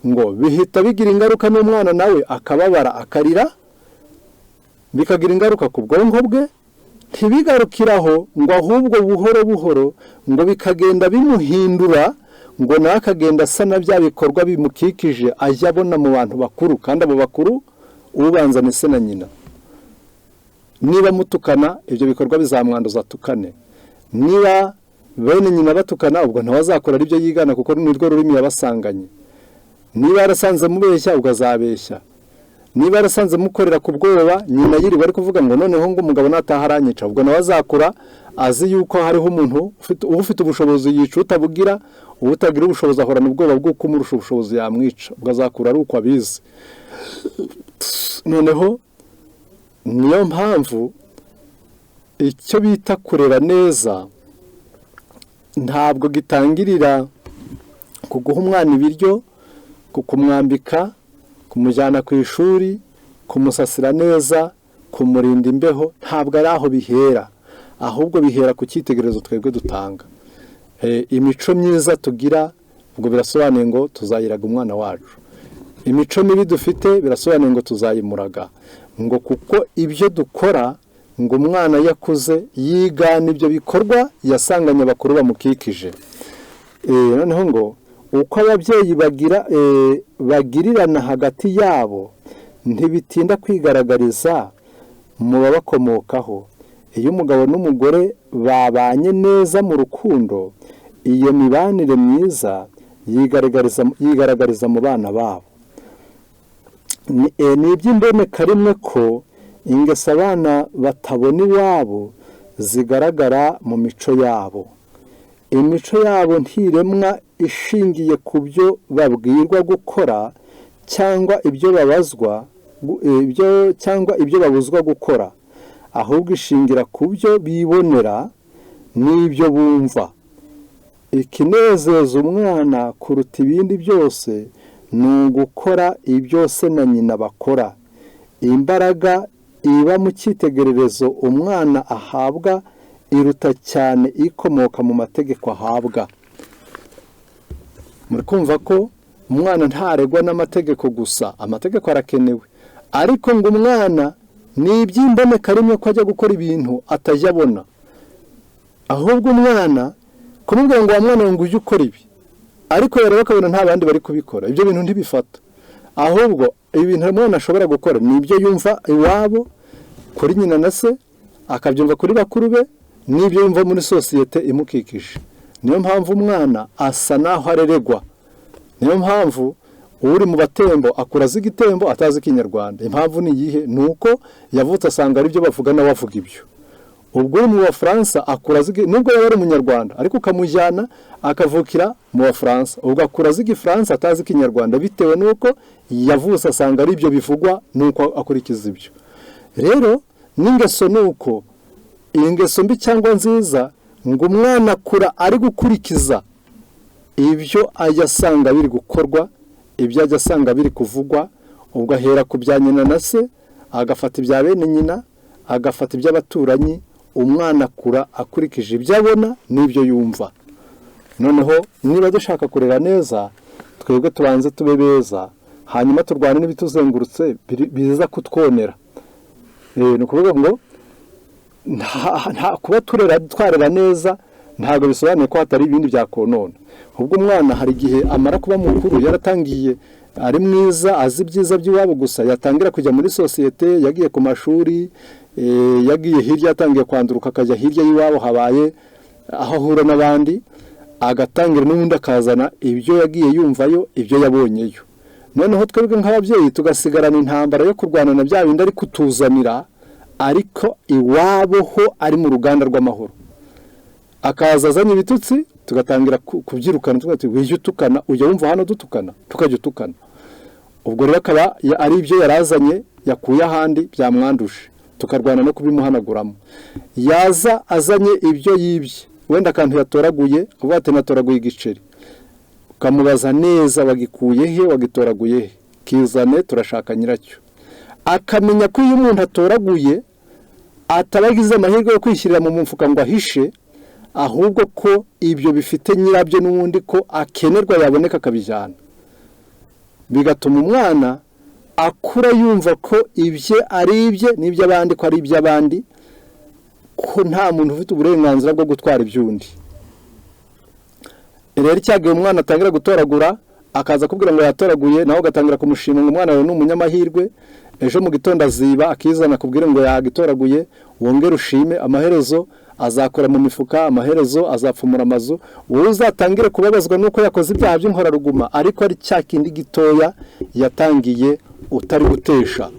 ngo bihita bigira ingaruka n'umwana nawe akababara akarira, bikagira ingaruka ku bwonko bwe. Ntibigarukiraho ngo ahubwo buhoro buhoro ngo bikagenda bimuhindura, ngo nawe akagenda asa na bya bikorwa bimukikije ajya abona mu bantu bakuru, kandi abo bakuru ubanza ni se na nyina. Niba mutukana, ibyo bikorwa bizamwanduza atukane. Niba bene nyina batukana, ubwo nawe azakora aribyo yigana, kuko nirwo rurimi yabasanganye. Niba yarasanze mubeshya, ubwo azabeshya. Niba yarasanze mukorera ku bwoba, nyina yiriwe ari kuvuga ngo noneho ngo umugabo nataha aranyica, ubwo nawe azakura azi yuko hariho umuntu ufite ubushobozi yica utabugira, utagira ubushobozi ahorana ubwoba bw'uko umurusha ubushobozi yamwica, ubwo azakura ari uko abizi. Noneho niyo mpamvu icyo bita kurera neza ntabwo gitangirira ku guha umwana ibiryo, ku kumwambika, kumujyana ku ishuri, kumusasira neza, kumurinda imbeho, ntabwo ari aho bihera, ahubwo bihera ku cyitegererezo twebwe dutanga. Imico myiza tugira, ubwo birasobanuye ngo tuzayiraga umwana wacu. Imico mibi dufite birasobanuye ngo tuzayimuraga, ngo kuko ibyo dukora, ngo umwana yakuze yigana ibyo bikorwa yasanganye abakuru bamukikije. Noneho ngo uko ababyeyi bagirirana hagati yabo ntibitinda kwigaragariza mu babakomokaho. Iyo umugabo n'umugore babanye neza mu rukundo, iyo mibanire myiza yigaragariza mu bana babo. Ni iby'imboneka rimwe ko ingeso abana batabona iwabo zigaragara mu mico yabo. Imico yabo ntiremwa ishingiye ku byo babwirwa gukora cyangwa ibyo babazwa cyangwa ibyo babuzwa gukora, ahubwo ishingira ku byo bibonera n'ibyo bumva. Ikinezeza umwana kuruta ibindi byose ni ugukora ibyo se na nyina bakora. Imbaraga iba mu cyitegererezo umwana ahabwa iruta cyane ikomoka mu mategeko ahabwa. Muri kumva ko umwana ntaregwa n'amategeko gusa, amategeko arakenewe, ariko ngo umwana ni iby'imboneka rimwe ko ajya gukora ibintu atajya abona. Ahubwo umwana kumubwira ngo wa mwana ngo ujye ukora ibi, ariko yareba akabona nta bandi bari kubikora, ibyo bintu ntibifata. Ahubwo ibintu umwana ashobora gukora ni ibyo yumva iwabo kuri nyina na se, akabyumva kuri bakuru be, n'ibyo yumva muri sosiyete imukikije. Niyo mpamvu umwana asa naho areregwa. Niyo mpamvu uri mu batembo akura azi igitembo atazi ikinyarwanda. Impamvu ni iyihe? Ni uko yavutse asanga aribyo bavuga nawe avuga ibyo. Ubwo uri mu Bafaransa akura azi, nubwo yaba ari umunyarwanda, ariko ukamujyana akavukira mu Bafaransa, ubwo akura azi igifaransa atazi ikinyarwanda, bitewe n'uko yavutse asanga aribyo bivugwa, nuko akurikiza ibyo. Rero n'ingeso ni uko, ingeso mbi cyangwa nziza, ngo umwana akura ari gukurikiza ibyo ajya asanga biri gukorwa, ibyo ajya asanga biri kuvugwa. Ubwo ahera ku bya nyina na se, agafata ibya bene nyina, agafata iby'abaturanyi. Umwana akura akurikije ibyo abona n'ibyo yumva. Noneho niba dushaka kurera neza, twebwe tubanze tube beza, hanyuma turwane n'ibituzengurutse biza kutwonera. Ni ukuvuga ngo kuba turera twarera neza ntabwo bisobanuye ko hatari ibindi byakonona. Ubwo umwana hari igihe amara kuba mukuru yaratangiye ari mwiza, azi ibyiza by'iwabo gusa, yatangira kujya muri sosiyete, yagiye ku mashuri, yagiye hirya, yatangiye kwanduruka akajya hirya y'iwabo, habaye aho ahura n'abandi, agatangira n'ubundi akazana ibyo yagiye yumvayo, ibyo yabonyeyo. Noneho twebwe nk'ababyeyi tugasigarana intambara yo kurwana na bya bindi ari kutuzanira, ariko iwabo ho ari mu ruganda rw'amahoro. Akaza azanye ibitutsi, tugatangira kubyirukana, tukagira tuti wijya utukana, ujya wumva hano dutukana, tukajya utukana. Ubwo rero akaba ari ibyo yarazanye yakuye ahandi byamwanduje, tukarwana no kubimuhanaguramo. Yaza azanye ibyo yibye, wenda akantu yatoraguye, uvuga ati natoraguye igiceri, ukamubaza neza wagikuye he, wagitoraguye he, kizane turashaka nyiracyo. Akamenya ko iyo umuntu atoraguye ataba agize amahirwe yo kwishyirira mu mufuka ngo ahishe, ahubwo ko ibyo bifite nyirabyo n'ubundi ko akenerwa yaboneka akabijyana. Bigatuma umwana akura yumva ko ibye ari ibye n'iby'abandi ko ari iby'abandi, ko nta muntu ufite uburenganzira bwo gutwara iby'undi. Rero icyagihe umwana atangira gutoragura, akaza akubwira ngo yatoraguye, nawe ugatangira kumushima ngo umwana wawe ni umunyamahirwe, ejo mu gitondo aziba akizana akubwire ngo yagitoraguye, wongere ushime, amaherezo azakora mu mifuka, amaherezo azapfumura amazu, wowe uzatangire kubabazwa nuko yakoze ibyaha by'inkoraruguma, ariko ari cya kindi gitoya yatangiye utari gutesha.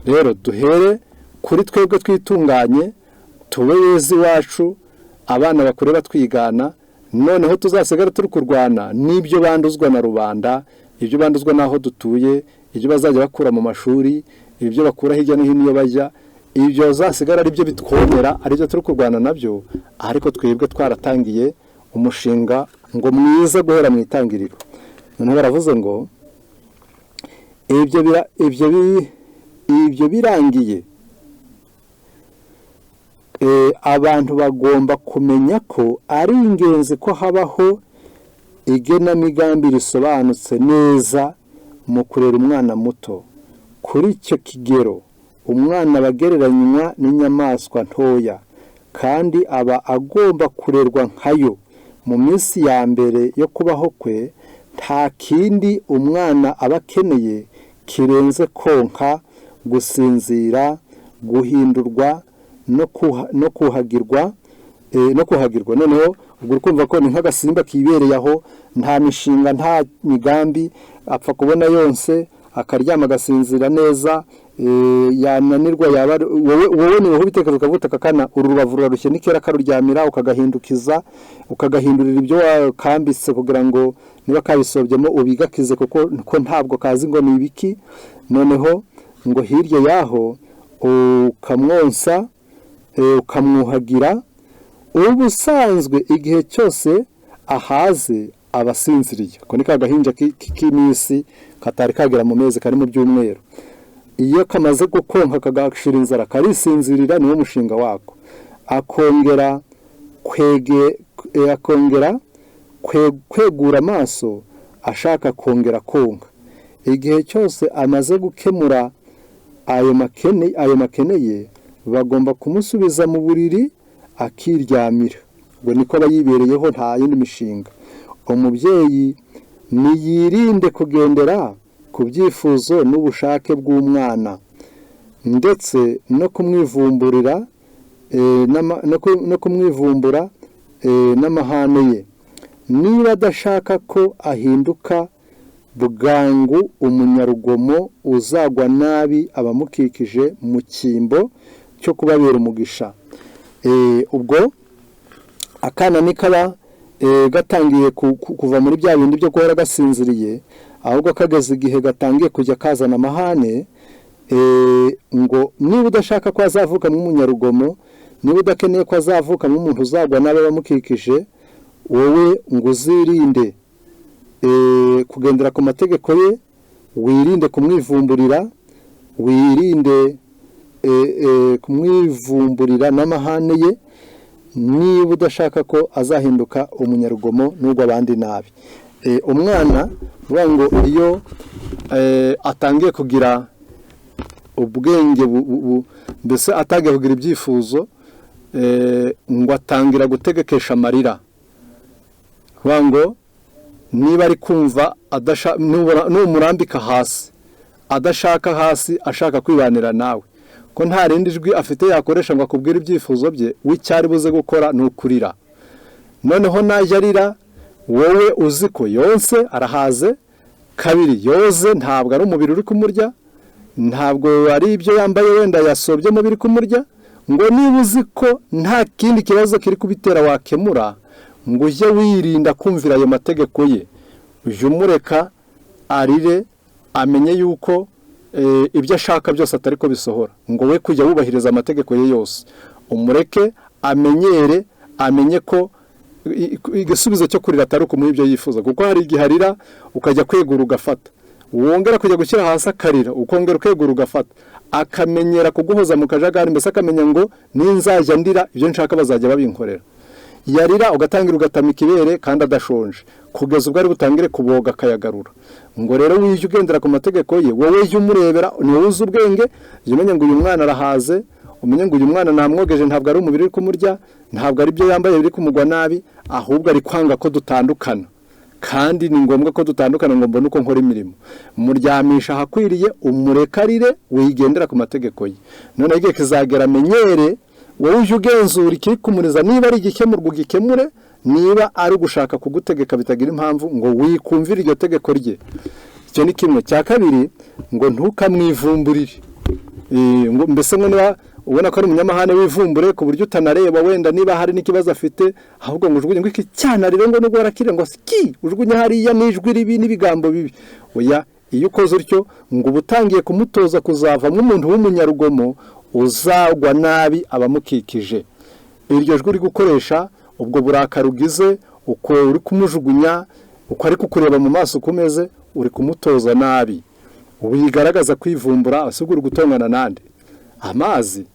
Rero duhere kuri twebwe twitunganye, tube beza iwacu, abana bakure batwigana, noneho tuzasigare turi kurwana n'ibyo banduzwa na rubanda, ibyo banduzwa n'aho dutuye, ibyo bazajya bakura mu mashuri, ibyo bakura hirya no hino iyo bajya, ibyo bazasigara ari byo bitwomera, ari byo turi kurwana nabyo, ariko twebwe twaratangiye umushinga ngo mwiza guhera mu itangiriro. Noneho baravuze ngo ibyo birangiye, abantu bagomba kumenya ko ari ingenzi ko habaho igenamigambi risobanutse neza mu kurera umwana muto. Kuri icyo kigero umwana aba agereranywa n'inyamaswa ntoya, kandi aba agomba kurerwa nkayo. Mu minsi ya mbere yo kubaho kwe, nta kindi umwana aba akeneye kirenze konka, gusinzira, guhindurwa no kuhagirwa, no kuhagirwa. Noneho ubwo uri kumva ko ni nk'agasimba kibereye aho, nta mishinga, nta migambi, apfa kubona yonse akaryama agasinzira neza, yananirwa yaba wowe ni wowe ubitekereza ukavuga aka kana uru rubavu rurarushye nikera karuryamira, ukagahindukiza, ukagahindurira ibyo wakambitse kugira ngo niba kabisobyemo ubigakize, kuko ko ntabwo kazi ngo ni ibiki. Noneho ngo hirya yaho ukamwonsa, ukamwuhagira. Ubusanzwe igihe cyose ahaze aba asinziriye. Ako ni ka gahinja k'iminsi katari kagera mu mezi, kari mu byumweru. Iyo kamaze gukonka kagashira inzara karisinzirira, niwo mushinga wako. Akongera kwegura amaso ashaka kongera konka. Igihe cyose amaze gukemura ayo makene ye, bagomba kumusubiza mu buriri akiryamira. Ubwo niko aba yibereyeho, nta yindi mishinga. Umubyeyi niyirinde kugendera ku byifuzo n'ubushake bw'umwana, ndetse no kumwivumburira, no kumwivumbura n'amahane ye. Niba adashaka ko ahinduka bwangu umunyarugomo uzagwa nabi abamukikije mu cyimbo cyo kubabera umugisha. Ubwo akana nikaba gatangiye kuva muri bya bindi byo guhora gasinziriye, ahubwo kageze igihe gatangiye kujya kazana amahane, ngo niba udashaka ko azavuka nk'umunyarugomo, niba udakeneye ko azavuka nk'umuntu uzagwa nabi abamukikije, wowe ngo uzirinde kugendera ku mategeko ye, wirinde kumwivumburira, wirinde kumwivumburira n'amahane ye, niba udashaka ko azahinduka umunyarugomo n'ubwo abandi nabi. Umwana uvuga ngo iyo atangiye kugira Ubwenge mbese atangiye kugira ibyifuzo, ngo atangira gutegekesha amarira. Kuvuga ngo niba ari kumva numurambika hasi adashaka hasi, ashaka kwibanira nawe, ko nta rindi jwi afite yakoresha ngo akubwire ibyifuzo bye, w'icyari buze gukora ni ukurira. Noneho najya arira, wowe uzi ko yonse arahaze, kabiri yoze ntabwo ari umubiri uri kumurya, ntabwo ari ibyo yambaye wenda yasobyemo biri kumurya, ngo niba uzi ko nta kindi kibazo kiri kubitera wakemura, ngo ujye wirinda kumvira ayo mategeko ye, ujye umureka arire, amenye yuko ibyo ashaka byose atari ko bisohora, ngo we kujya wubahiriza amategeko ye yose, umureke amenyere, amenye ko igisubizo cyo kurira atari ukumuha ibyo yifuza, kuko hari igihe arira ukajya kwegura ugafata, wongera kujya gushyira hasi akarira, ukongera ukegura ugafata, akamenyera kuguhoza mu kajagari, mbese akamenya ngo ninzajya ndira ibyo nshaka bazajya babinkorera. Yarira ugatangira ugatamika ibere kandi adashonje, kugeza ubwo ari butangire kuboga akayagarura. Ngo rero wijye ugendera ku mategeko ye, wowe jya umurebera, ni wowe uzi ubwenge, jya umenya ngo uyu mwana arahaze, umenye ngo uyu mwana namwogeje, ntabwo ari umubiri uri kumurya, ntabwo ari ibyo yambaye biri kumugwa nabi, ahubwo ari kwanga ko dutandukana, kandi ni ngombwa ko dutandukana ngo mbone uko nkora imirimo. Muryamisha ahakwiriye, umurekarire, wigendera ku mategeko ye. Noneho igihe kizagera amenyere, wowe ujye ugenzura ikiri kumuriza, niba ari igikemurwa ugikemure, niba ari ugushaka kugutegeka bitagira impamvu, ngo wikumvire iryo tegeko rye. Icyo ni kimwe. Cya kabiri, ngo ntukamwivumburire. Ngo mbese ngo niba ubona ko ari umunyamahane wivumbure ku buryo utanareba wenda niba hari n'ikibazo afite, ahubwo ngo ujugunye ngo iki cyana rero ngo nubwo warakire ngo ski ujugunye hariya n'ijwi ribi n'ibigambo bibi. Oya, iyo ukoze utyo ngo uba utangiye kumutoza kuzavamo umuntu w'umunyarugomo uzagwa nabi abamukikije. Iryo jwi uri gukoresha, ubwo burakari ugize, uko uri kumujugunya, uko ari kukureba mu maso uko umeze, uri kumutoza nabi. Wigaragaza kwivumbura, ahubwo uri gutongana nande amazi.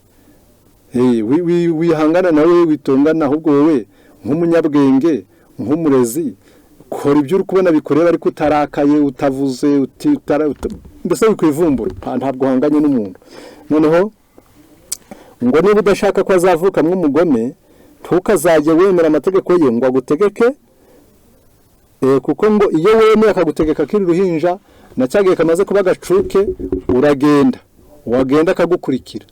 Wihangana nawe, witongana, ahubwo wowe nk'umunyabwenge, nk'umurezi, kora ibyo uri kubona bikureba ariko utarakaye, utavuze, mbese wikwivumbura, ntabwo uhanganye n'umuntu. Noneho ngo niba udashaka ko azavukamwo umugome, ntukazajye wemera amategeko ye ngo agutegeke, kuko ngo iyo wemeye akagutegeka akiri uruhinja, na cya gihe kamaze kuba agacuke, uragenda, wagenda akagukurikira,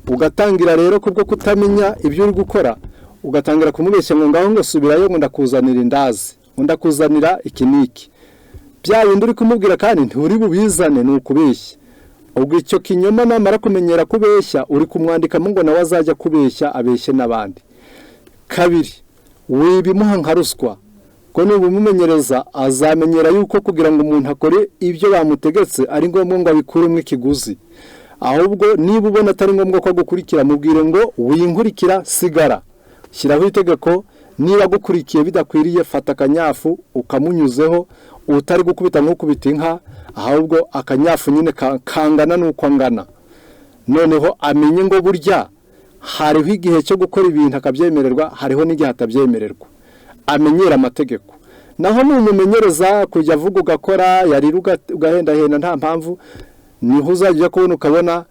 ugatangira rero kubwo kutamenya ibyo uri gukora, ugatangira kumubeshya ngo ngaho ngo subirayo, ngo ndakuzanira indazi, ngo ndakuzanira iki n'iki, bya bindi uri kumubwira kandi nturi bubizane, ni ukubeshya. Ubwo icyo kinyoma namara kumenyera kubeshya, uri kumwandikamo ngo nawe azajya kubeshya, abeshye n'abandi. Kabiri, wibimuha nka ruswa, ko nubumumenyereza azamenyera yuko kugira ngo umuntu akore ibyo bamutegetse ari ngombwa ngo abikuremo ikiguzi. Ahubwo niba ubona atari ngombwa ko agukurikira, mubwire ngo winkurikira, sigara, shyiraho itegeko, niba agukurikiye bidakwiriye fata akanyafu ukamunyuzeho, utari gukubita nk'ukubita inka, ahubwo akanyafu nyine kangana n'uko angana. Noneho amenye ngo burya hariho igihe cyo gukora ibintu akabyemererwa, hariho n'igihe atabyemererwa, amenyera amategeko. Naho numumenyereza kujya avuga ugakora, yarira ugahendahenda nta mpamvu, niho uzajya kubona ukabona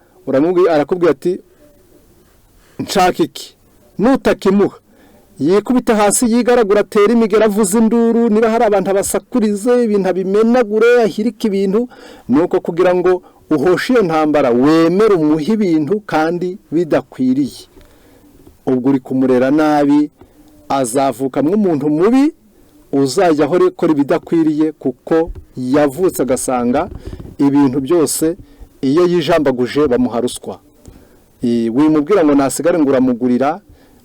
arakubwira ati nshaka iki, nutakimuha yikubita hasi, yigaragura, atera imigera, avuza induru, niba hari abantu abasakurize, ibintu abimenagure, ahirike ibintu. Nuko kugira ngo uhoshe iyo ntambara, wemere umuhe ibintu kandi bidakwiriye, ubwo uri kumurera nabi, azavukamwo umuntu mubi uzajya ahora akora ibidakwiriye, kuko yavutse agasanga ibintu byose iyo yijambaguje bamuha ruswa. Wimubwira ngo nasigare ngo uramugurira,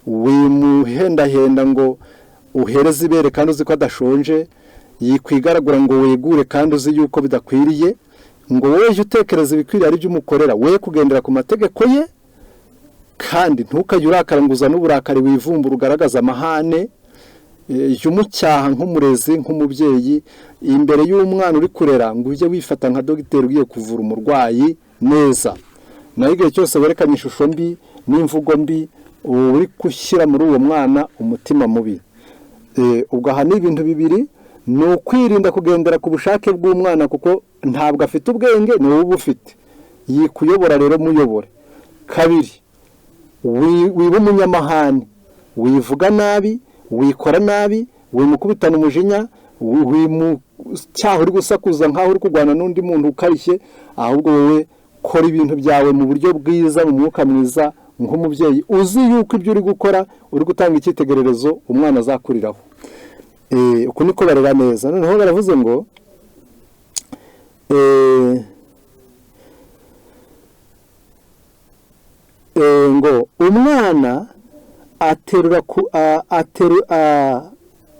wimuhendahenda ngo uhereze ibere kandi uzi ko adashonje, yikwigaragura ngo wegure kandi uzi yuko bidakwiriye, ngo wowe jya utekereza ibikwiriye ari byo umukorera, we kugendera ku mategeko ye, kandi ntukajye urakara ngo uzane uburakari wivumbura ugaragaza amahane. Jya umucyaha nk'umurezi, nk'umubyeyi, imbere y'umwana uri kurera, ngo ujye wifata nka dogiteri ugiye kuvura umurwayi neza. Naho igihe cyose werekanye ishusho mbi n'imvugo mbi, uri gushyira muri uwo mwana umutima mubi. Ubwo aha ni ibintu bibiri, ni ukwirinda kugendera ku bushake bw'umwana, kuko ntabwo afite ubwenge, ni wowe uba ufite. Yikuyobora rero, muyobore. Kabiri, wiba umunyamahane, wivuga nabi, wikora nabi, wimukubitana umujinya, wimucyaha uri gusakuza nk'aho uri kurwana n'undi muntu ukarishye. Ahubwo wowe kora ibintu byawe mu buryo bwiza, mu mwuka mwiza, nk'umubyeyi uzi yuko ibyo uri gukora uri gutanga icyitegererezo umwana azakuriraho. Uku niko barera neza. Noneho baravuze ngo ngo umwana aterura ku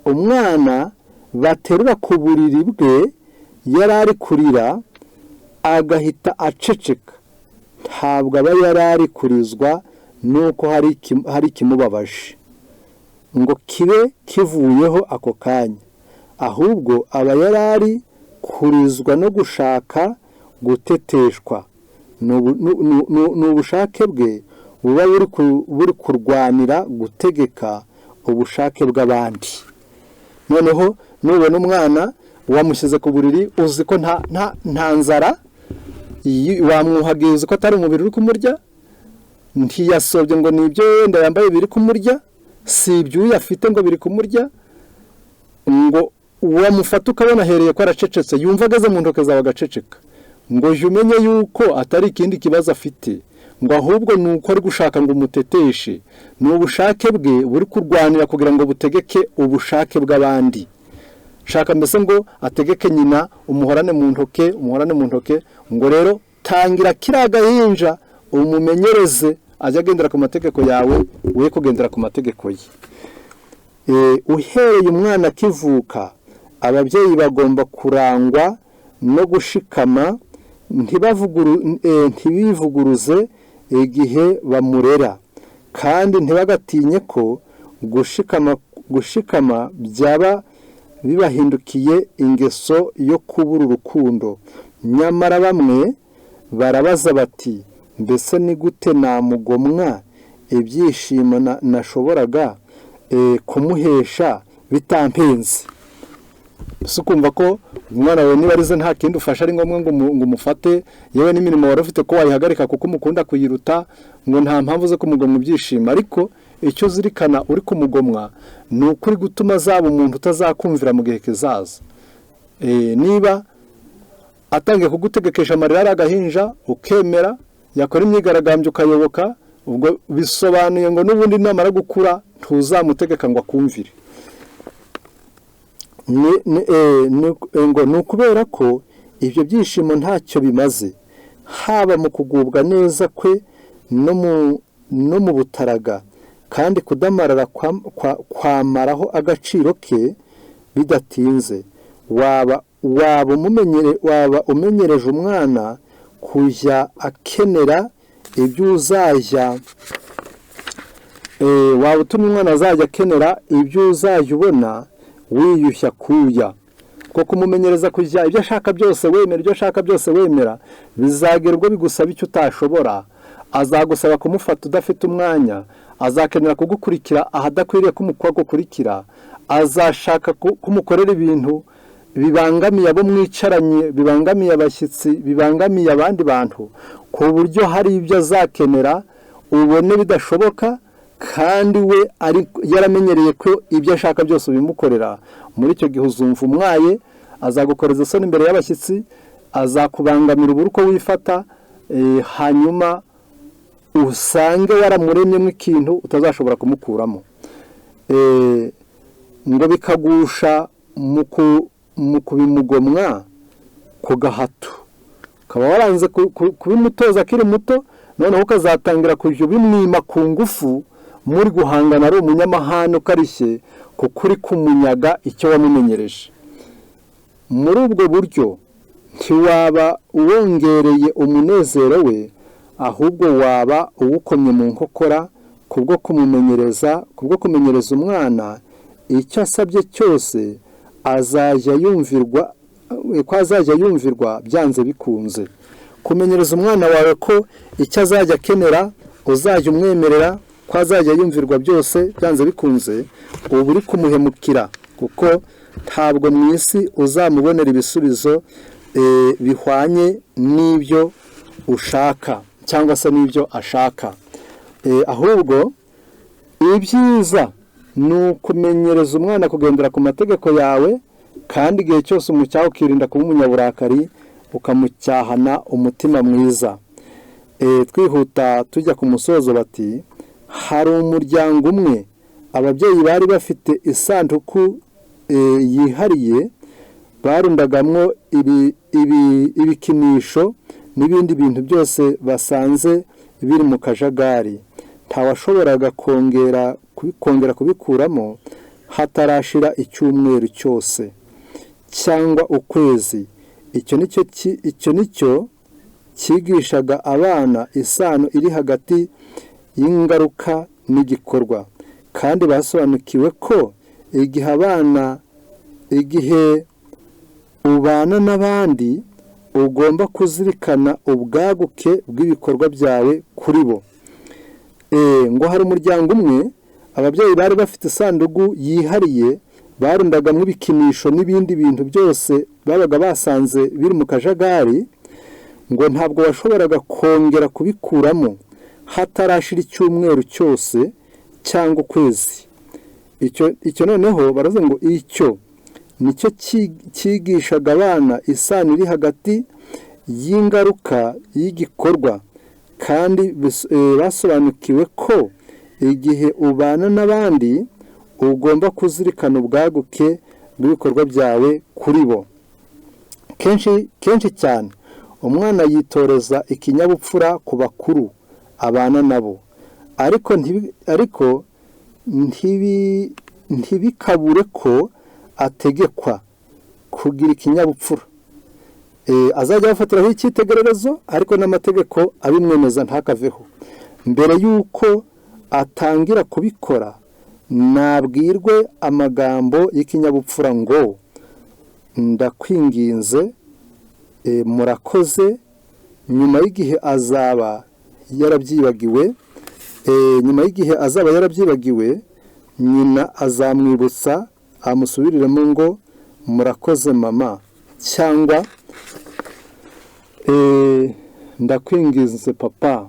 umwana baterura ku buriri bwe yari ari kurira agahita aceceka, ntabwo aba yari ari kurizwa nuko hari ikimubabaje ngo kibe kivuyeho ako kanya, ahubwo aba yari ari kurizwa no gushaka guteteshwa. Ni ubushake bwe buba buri kurwanira gutegeka ubushake bw'abandi. Noneho nubona umwana wamushyize ku buriri, uzi ko nta nzara, wamwuhagiye, uzi ko atari umubiri uri kumurya, ntiyasobye ngo ni ibyo wenda yambaye biri kumurya, si ibyuya afite ngo biri kumurya, ngo wamufata ukabona ahereye ko aracecetse, yumva ageze mu ntoki zawe agaceceka, ngo jya umenye yuko atari ikindi kibazo afite, ngo ahubwo ni uko ari gushaka ngo umuteteshe. Ni ubushake bwe buri kurwanira kugira ngo butegeke ubushake bw'abandi. Shaka mbese ngo ategeke nyina, umuhorane mu ntoke, umuhorane mu ntoke. Ngo rero tangira kiriya gahinja umumenyereze ajya agendera ku mategeko yawe, we kugendera ku mategeko ye. Uhereye umwana akivuka, ababyeyi bagomba kurangwa no gushikama, ntibivuguruze igihe bamurera, kandi ntibagatinye ko gushikama byaba bibahindukiye ingeso yo kubura urukundo. Nyamara bamwe barabaza bati: mbese ni gute namugomwa ibyishimo nashoboraga kumuhesha bitampenze? Si ukumva ko umwana wawe niba arize nta kindi ufasha ari ngombwa ngo umufate, yewe n'imirimo wari ufite ko wayihagarika kuko umukunda kuyiruta, ngo nta mpamvu zo kumugomwa ibyishimo. Ariko icyo uzirikana uri kumugomwa ni ukuri gutuma azaba umuntu utazakumvira mu gihe kizaza. Niba atangiye kugutegekesha amarira ari agahinja ukemera, yakora imyigaragambyo ukayoboka, ubwo bisobanuye ngo n'ubundi namara gukura ntuzamutegeka ngo akumvire. Ngo ni ukubera ko ibyo byishimo ntacyo bimaze, haba mu kugubwa neza kwe no mu butaraga, kandi kudamarara kwamaraho agaciro ke bidatinze. Waba umenyereje umwana kujya akenera ibyo uzajya, waba utumye umwana azajya akenera ibyo uzajya ubona wiyushya kuya. Ko kumumenyereza kujya ibyo ashaka byose wemera, ibyo ashaka byose wemera, bizagera ubwo bigusaba icyo utashobora. Azagusaba kumufata udafite umwanya, azakenera kugukurikira ahadakwiriye kugukurikira, azashaka kumukorera ibintu bibangamiye abo mwicaranye, bibangamiye abashyitsi, bibangamiye abandi bantu, ku buryo hari ibyo azakenera ubone bidashoboka, kandi we yaramenyereye ko ibyo ashaka byose ubimukorera. Muri icyo gihe uzumva umwaye, azagukoreza isoni imbere y'abashyitsi, azakubangamira ubura uko wifata, hanyuma usange waramuremyemo ikintu utazashobora kumukuramo. Ngo bikagusha mu kubimugomwa ku gahato, ukaba waranze kubimutoza akiri muto, noneho ukazatangira kujya ubimwima ku ngufu, muri guhangana ari umunyamahane ukarishye, kuko uri kumunyaga icyo wamumenyereje. Muri ubwo buryo ntiwaba uwongereye umunezero we, ahubwo waba uwukomye mu nkokora kubwo kumumenyereza, kubwo kumenyereza umwana icyo asabye cyose azajya yumvirwa, ko azajya yumvirwa byanze bikunze. Kumenyereza umwana wawe ko icyo azajya akenera uzajya umwemerera, ko azajya yumvirwa byose byanze bikunze, uba uri kumuhemukira, kuko ntabwo mu isi uzamubonera ibisubizo bihwanye n'ibyo ushaka cyangwa se n'ibyo ashaka. Ahubwo ibyiza ni ukumenyereza umwana kugendera ku mategeko yawe, kandi igihe cyose umucyaha ukirinda kuba umunyaburakari, ukamucyahana umutima mwiza. Twihuta tujya ku musozo, bati hari umuryango umwe ababyeyi bari bafite isanduku yihariye barundagamwo ibikinisho n'ibindi bintu byose basanze biri mu kajagari. Ntawashoboraga kongera kubikuramo hatarashira icyumweru cyose cyangwa ukwezi. Icyo nicyo cyigishaga abana isano iri hagati y'ingaruka n'igikorwa, kandi basobanukiwe ko igihe ubana n'abandi ugomba kuzirikana ubwaguke bw'ibikorwa byawe kuri bo. Ngo hari umuryango umwe ababyeyi bari bafite isanduku yihariye barundagamo ibikinisho n'ibindi bintu byose babaga basanze biri mu kajagari, ngo ntabwo washoboraga kongera kubikuramo hatarashira icyumweru cyose cyangwa ukwezi. Icyo noneho baravuga ngo icyo nicyo cyigishaga abana isano iri hagati y'ingaruka y'igikorwa, kandi basobanukiwe ko igihe ubana n'abandi ugomba kuzirikana ubwaguke bw'ibikorwa byawe kuri bo. Kenshi cyane umwana yitoreza ikinyabupfura ku bakuru abana nabo, ariko ntibikabure ko ategekwa kugira ikinyabupfura. Azajya abafatiraho icyitegererezo, ariko n'amategeko abimwemeza ntakaveho. Mbere y'uko atangira kubikora, nabwirwe amagambo y'ikinyabupfura ngo ndakwinginze, murakoze. Nyuma y'igihe azaba yarabyibagiwe, nyina azamwibutsa amusubiriremo ngo murakoze mama, cyangwa ndakwinginze papa.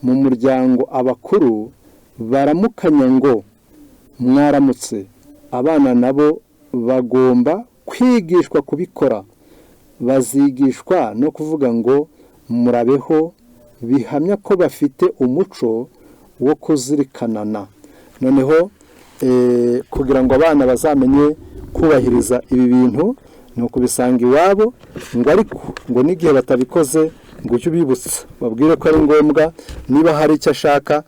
Mu muryango abakuru baramukanya ngo mwaramutse. Abana nabo bagomba kwigishwa kubikora, bazigishwa no kuvuga ngo murabeho, bihamya ko bafite umuco wo kuzirikanana. Noneho kugira ngo abana bazamenye kubahiriza ibi bintu ni ukubisanga iwabo, ngo ariko ngo n'igihe batabikoze ngo ujye ubibutsa, babwire ko ari ngombwa, niba hari icyo ashaka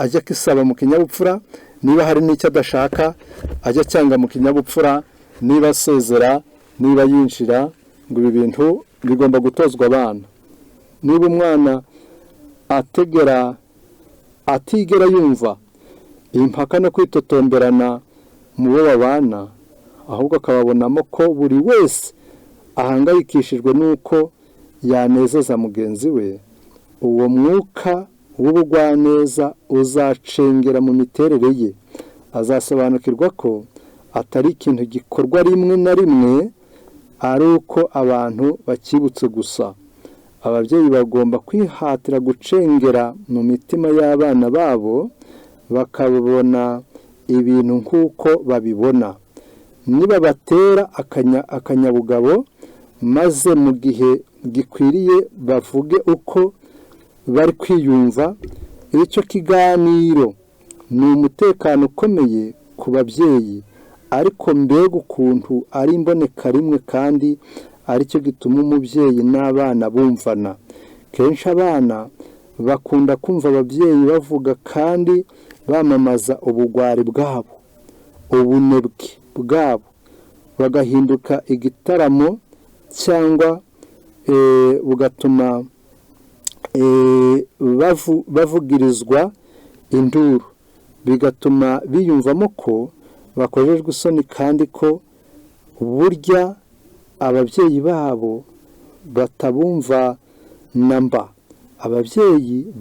ajya akisaba mu kinyabupfura, niba hari n'icyo adashaka ajya acyanga mu kinyabupfura, niba asezera, niba yinjira. Ngo ibi bintu bigomba gutozwa abana. Niba umwana atigera yumva impaka no kwitotomberana mu bo babana, ahubwo akababonamo ko buri wese ahangayikishijwe n'uko yanezeza mugenzi we, uwo mwuka w'ubugwaneza uzacengera mu miterere ye. Azasobanukirwa ko atari ikintu gikorwa rimwe na rimwe ari uko abantu bakibutse gusa. Ababyeyi bagomba kwihatira gucengera mu mitima y'abana babo, bakabona ibintu nk'uko babibona. Nibabatera akanyabugabo, maze mu gihe gikwiriye bavuge uko bari kwiyumva. Icyo kiganiro ni umutekano ukomeye ku babyeyi, ariko mbega ukuntu ari imboneka rimwe, kandi aricyo gituma umubyeyi n'abana bumvana. Kenshi abana bakunda kumva ababyeyi bavuga kandi bamamaza ubugwari bwabo, ubunebwe bwabo, bagahinduka igitaramo cyangwa bugatuma bavugirizwa induru, bigatuma biyumvamo ko bakojejwe isoni, kandi ko burya ababyeyi babo batabumva namba. Ababyeyi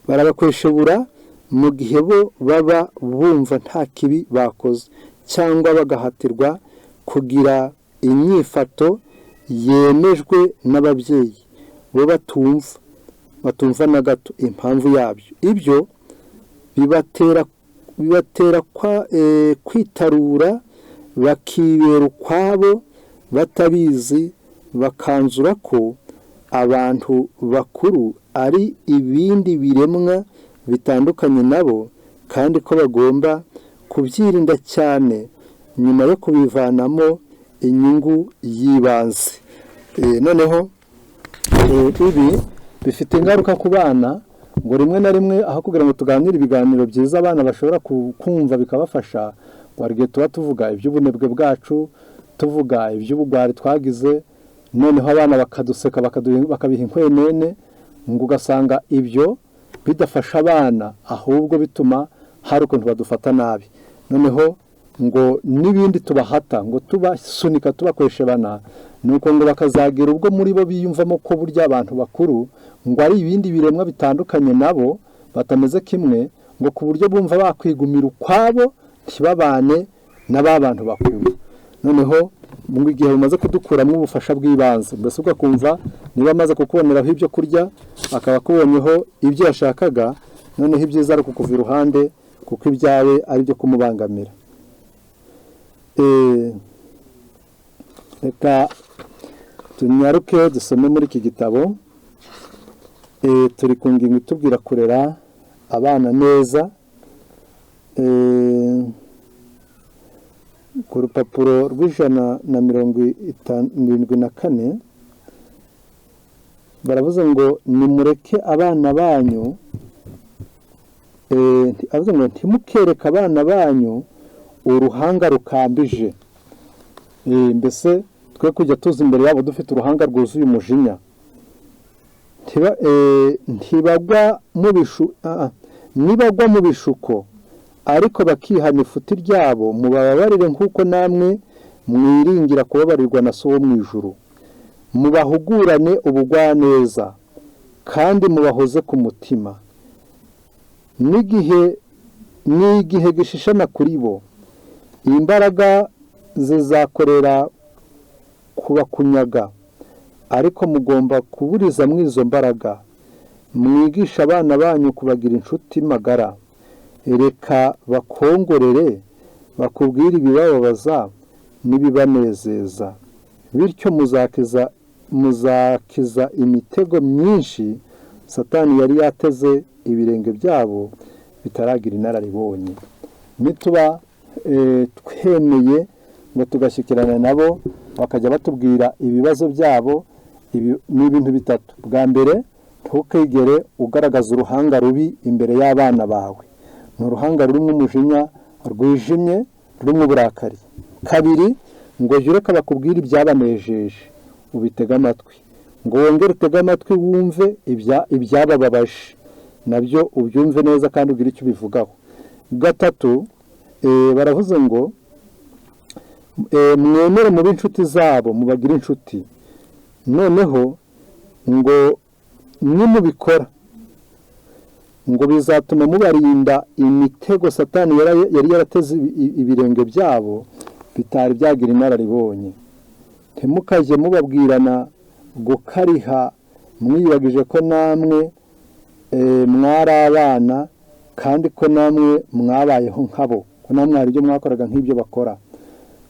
barabakweshebura mu gihe bo baba bumva nta kibi bakoze cyangwa bagahatirwa kugira inyifato yemejwe n'ababyeyi bo batumva na gato impamvu yabyo. Ibyo bibatera kwitarura, bakibera ukwabo batabizi, bakanzura ko abantu bakuru ari ibindi biremwa bitandukanye nabo, kandi ko bagomba kubyirinda cyane nyuma yo kubivanamo inyungu y'ibanze. Noneho ibi bifite ingaruka ku bana, ngo rimwe na rimwe aho kugira ngo tuganire ibiganiro byiza abana bashobora kumva bikabafasha, ngo hari igihe tuba tuvuga iby'ubunebwe bwacu, tuvuga iby'ubugwari twagize, noneho abana bakaduseka, bakabiha inkwenene, ngo ugasanga ibyo bidafasha abana, ahubwo bituma hari ukuntu badufata nabi. Noneho ngo n'ibindi tubahata, ngo tubasunika, tubakoresha bana, nuko ngo bakazagira ubwo muri bo biyumvamo ko burya abantu bakuru ngo ari ibindi biremwa bitandukanye nabo, batameze kimwe, ngo ku buryo bumva bakwigumira ukwabo ntibabane na ba bantu bakuru. Noneho ngo igihe bamaze kudukuramo ubufasha bw'ibanze, mbese ugakumva niba amaze kukuboneraho ibyo kurya, akaba akubonyeho ibyo yashakaga, noneho ibyiza ari ukukuva iruhande, kuko ibyawe ari ibyo kumubangamira. Reka tunyaruke dusome muri iki gitabo. Turi ku ngingo itubwira kurera abana neza. Ku rupapuro rw'174 baravuze ngo nimureke abana banyu, avuze ngo ntimukereke abana banyu uruhanga rukambije. Mbese twe kujya tuza imbere yabo dufite uruhanga rwuzuye umujinya. Ntibagwa mu bishu, nibagwa mu bishuko ariko bakihana ifuti ryabo, mubababarire nk'uko namwe mwiringira kubabarirwa na So wo mu ijuru. Mubahugurane ubugwaneza kandi mubahoze ku mutima. N'igihe gishishana kuri bo, imbaraga zizakorera kubakunyaga, ariko mugomba kuburiza muri izo mbaraga. Mwigisha abana banyu kubagira inshuti magara. Reka bakongorere, bakubwire ibibababaza n'ibibanezeza, bityo muzakiza imitego myinshi Satani yari yateze ibirenge byabo bitaragira inararibonye. Nituba twemeye ngo tugashyikirana nabo, bakajya batubwira ibibazo byabo, ni ibintu bitatu. Bwa mbere, ntukigere ugaragaza uruhanga rubi imbere y'abana bawe. Ni uruhanga rurimo umujinya, rwijimye, rurimo uburakari. Kabiri, ngo jya ureka bakubwire ibyabanejeje, ubitege amatwi. Ngo wongere utege amatwi wumve ibyabababaje, nabyo ubyumve neza kandi ugire icyo ubivugaho. Gatatu, baravuze ngo mwemere mube inshuti zabo, mubagire inshuti. Noneho ngo nimubikora, ngo bizatuma mubarinda imitego Satani yari yarateze ibirenge byabo bitari byagira inararibonye. Ntimukajye mubabwirana gukariha mwiyibagije ko namwe mwari abana, kandi ko namwe mwabayeho nkabo, ko namwe hari ibyo mwakoraga nk'ibyo bakora.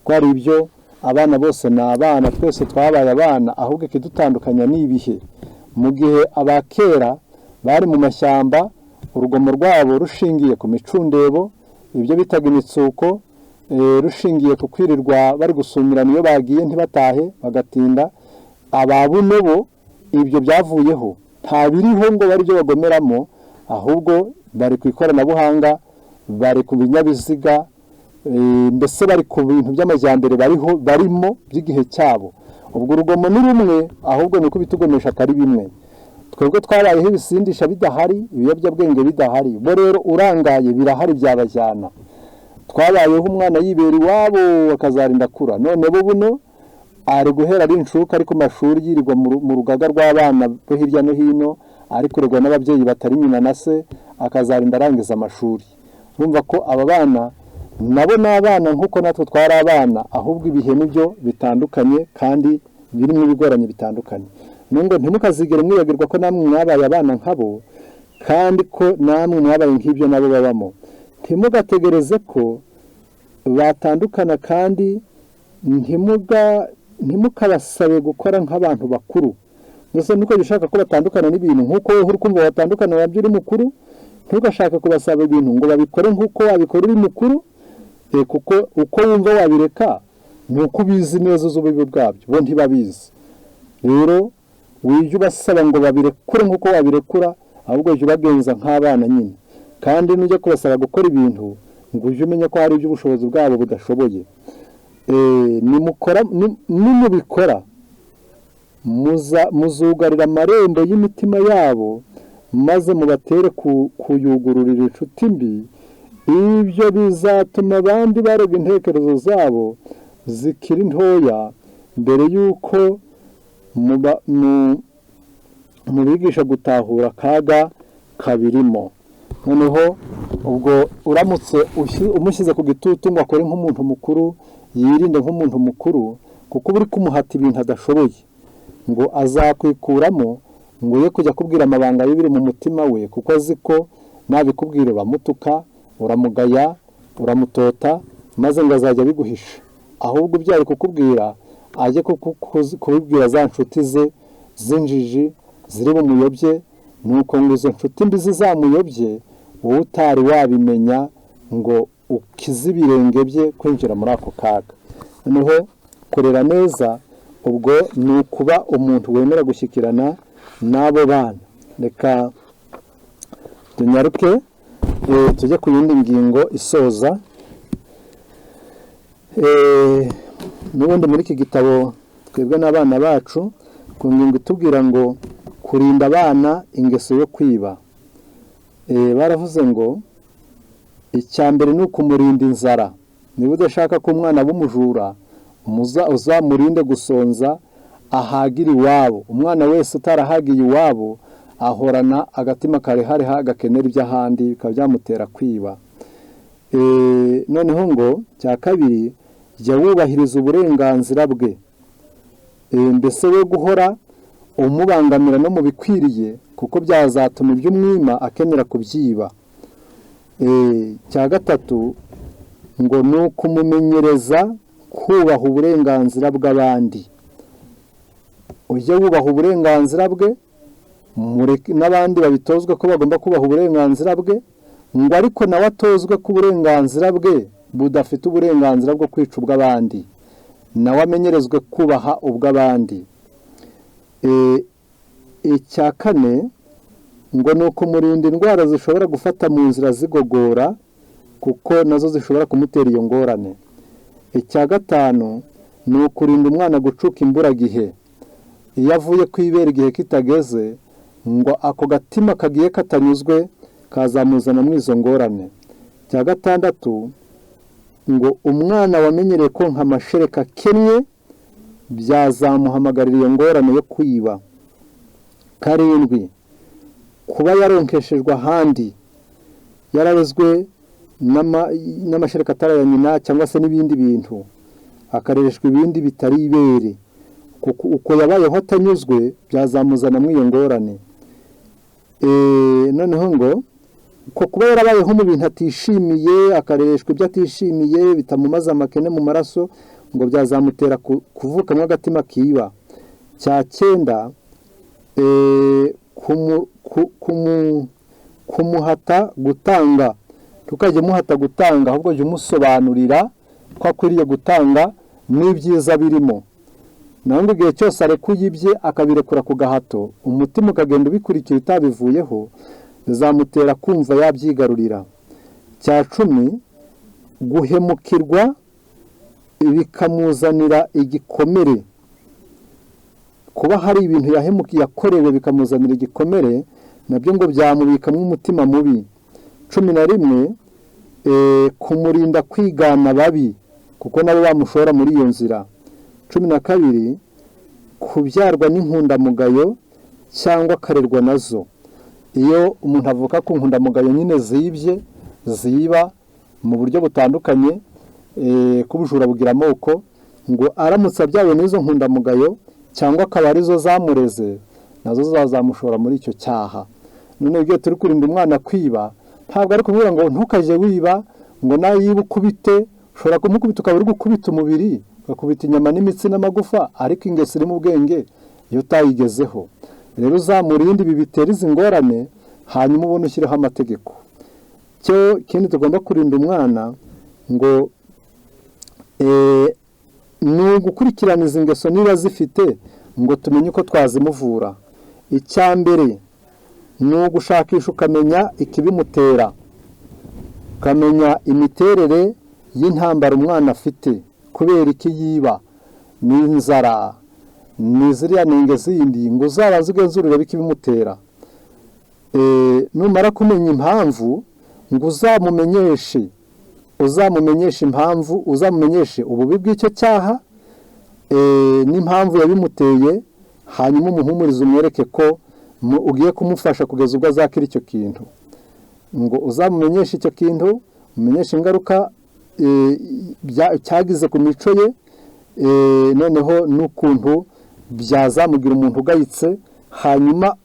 Ko hari ibyo abana bose ni abana, twese twabaye abana, ahubwo ikidutandukanya ni ibihe. Mu gihe abakera bari mu mashyamba, urugomo rwabo rushingiye ku micundebo, ibyo bitaga imitsuko, rushingiye ku kwirirwa bari gusumirana iyo bagiye ntibatahe bagatinda. Ababuno bo ibyo byavuyeho, nta biriho ngo bari byo bagomeramo, ahubwo bari ku ikoranabuhanga, bari ku binyabiziga, mbese bari ku bintu by'amajyambere bariho barimo by'igihe cyabo. Ubwo urugomo ni rumwe, ahubwo ni uko ibitugomesha atari bimwe. Twebwe twabayeho ibisindisha bidahari, ibiyobyabwenge bidahari, bo rero urangaye birahari byabajyana. Twabayeho umwana yibera iwabo akazarinda akura, none bo buno ari guhera ari inshuka, ari ku mashuri yirirwa mu rugaga rw'abana bo hirya no hino, ari kurerwa n'ababyeyi batari nyina na se, akazarinda arangiza amashuri. Urumva ko aba bana Nabo ni abana nk'uko natwe twari abana, ahubwo ibihe nibyo bitandukanye kandi birimo ibigoranye bitandukanye. Nubwo ntimukazigere mwibagirwa ko namwe mwabaye abana nkabo, kandi ko namwe mwabaye nk'ibyo nabo babamo. Ntimugategereze ko batandukana, kandi ntimukabasabe gukora nk'abantu bakuru. Mbese ntukajye ushaka ko batandukana n'ibintu nk'uko wowe uri kumva batandukana nabyo uri mukuru. Ntugashake kubasaba ibintu ngo babikore nk'uko wabikora uri mukuru, kuko uko wumva wabireka ni uko ubizi neza uzi ububi bwabyo, bo ntibabizi. Rero wijya ubasaba ngo babirekure nk'uko wabirekura, ahubwo jya ubagenza nk'abana nyine. Kandi nujya kubasaba gukora ibintu, ngo ujye umenya ko hari iby'ubushobozi bwabo budashoboye. Nimubikora muzugarira amarembo y'imitima yabo, maze mubatere kuyugururira inshuti mbi. Ibyo bizatuma abandi barega intekerezo zabo zikiri ntoya, mbere y'uko mubigisha gutahura akaga kabirimo. Noneho ubwo uramutse umushyize ku gitutu ngo akore nk'umuntu mukuru, yirinde nk'umuntu mukuru, kuko uba uri kumuhata ibintu adashoboye, ngo azakwikuramo, ngo ye kujya kubwira amabanga y'ibiri mu mutima we, kuko azi ko nabikubwira uramutuka, uramugaya, uramutota, maze ngo azajya abiguhisha. Ahubwo ibyo ari kukubwira ajye kubibwira za nshuti ze z'injiji ziri bumuyobye, nuko ngo izo nshuti mbi zizamuyobye, wowe utari wabimenya ngo ukize ibirenge bye kwinjira muri ako kaga. Noneho kurera neza ubwo ni ukuba umuntu wemera gushyikirana n'abo bana. Reka tunyaruke tujye ku yindi ngingo isoza. N'ubundi muri iki gitabo Twebwe n'Abana Bacu, ku ngingo itubwira ngo kurinda abana ingeso yo kwiba. Baravuze ngo icya mbere ni ukumurinda inzara. Niba udashaka ko umwana aba umujura, uzamurinde gusonza, ahagire iwabo. Umwana wese utarahagiye iwabo ahorana agatima karehareha, gakenera iby'ahandi, bikaba byamutera kwiba. Noneho ngo cya kabiri, jya wubahiriza uburenganzira bwe, mbese we guhora umubangamira no mu bikwiriye, kuko byazatuma ibyo umwima akenera kubyiba. Cya gatatu ngo ni ukumumenyereza kubaha uburenganzira bw'abandi. Ujye wubaha uburenganzira bwe, n'abandi babitozwe ko bagomba kubaha uburenganzira bwe, ngo ariko nawe atozwe ko uburenganzira bwe budafite uburenganzira bwo kwica ubw'abandi, nawe amenyerezwe kubaha ubw'abandi. Icya kane ngo ni ukumurinda indwara zishobora gufata mu nzira zigogora, kuko nazo zishobora kumutera iyo ngorane. Icya gatanu ni ukurinda umwana gucuka imburagihe. Iyo avuye ku ibere igihe kitageze, ngo ako gatima kagiye katanyuzwe kazamuzana muri izo ngorane. Icya gatandatu ngo umwana wamenyereye konka amashereka akennye, byazamuhamagarira iyo ngorane yo kwiba. Karindwi, kuba yaronkeshejwe ahandi, yararezwe n'amashereka atari aya nyina cyangwa se n'ibindi bintu, akarereshwa ibindi bitari ibere, kuko uko yabayeho atanyuzwe byazamuzana muri iyo ngorane. Noneho ngo ko kuba yarabayeho mu bintu atishimiye, akarereshwa ibyo atishimiye bitamumaze amakene mu maraso, ngo byazamutera kuvukamo agatima kiba. Cya cyenda, kumuhata gutanga. Ntukajye umuhata gutanga, ahubwo jya umusobanurira ko akwiriye gutanga n'ibyiza birimo. Naho ngo igihe cyose arekuye ibye akabirekura ku gahato, umutima ukagenda ubikurikira utabivuyeho, bizamutera kumva yabyigarurira. Cya 10, guhemukirwa bikamuzanira igikomere. Kuba hari ibintu yahemukiye yakorewe bikamuzanira igikomere, nabyo ngo byamubikamo umutima mubi. 11, kumurinda kwigana babi, kuko nabo bamushora muri iyo nzira. 12, kubyarwa n'inkundamugayo cyangwa akarerwa nazo. Iyo umuntu avuka ku nkundamugayo nyine zibye, ziba, mu buryo butandukanye, ko ubujura bugira amoko, ngo aramutse abyawe n'izo nkundamugayo cyangwa akaba arizo zamureze, nazo zazamushora muri icyo cyaha. None iyo turi kurinda umwana kwiba, ntabwo ari kumubwira ngo ntukajye wiba, ngo nawe yiba ukubite. Ushobora kumukubita ukaba uri gukubita umubiri, ugakubita inyama n'imitsi n'amagufa, ariko ingeso iri mu bwenge iyo utayigezeho. Rero uzamurinde ibi bitera izi ngorane, hanyuma ubone ushyireho amategeko. Cyo kindi tugomba kurinda umwana ngo ni ugukurikirana izi ngeso niba zifite, ngo tumenye uko twazimuvura. Icya mbere ni ugushakisha ukamenya ikibimutera, ukamenya imiterere y'intambara umwana afite, kubera iki yiba, ni inzara, ni ziriya nenge zindi, ngo uzabanze ugenzure urebe ikibimutera. Numara kumenya impamvu, ngo uzamumenyeshe impamvu, uzamumenyeshe ububi bw'icyo cyaha n'impamvu yabimuteye, hanyuma umuhumurize, umwereke ko ugiye kumufasha kugeza ubwo azakira icyo kintu. Ngo uzamumenyeshe icyo kintu, umenyeshe ingaruka cyagize ku mico ye, noneho n'ukuntu byazamugira umuntu ugayitse, hanyuma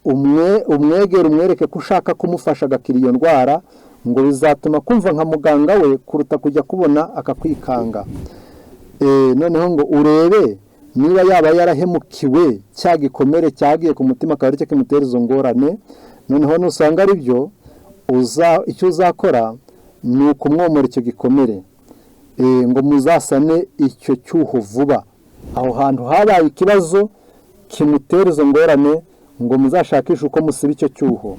umwegere, umwereke ko ushaka kumufasha agakira iyo ndwara, ngo bizatuma kumva nka muganga we kuruta kujya kubona akakwikanga. Noneho ngo urebe niba yaba yarahemukiwe, cya gikomere cyagiye ku mutima akaba aricyo kimutera izo ngorane. Noneho nusanga ari byo, icyo uzakora ni ukumwomora icyo gikomere, ngo muzasane icyo cyuho vuba. Aho hantu habaye ikibazo kimutera izo ngorane, ngo muzashakishe uko musiba icyo cyuho.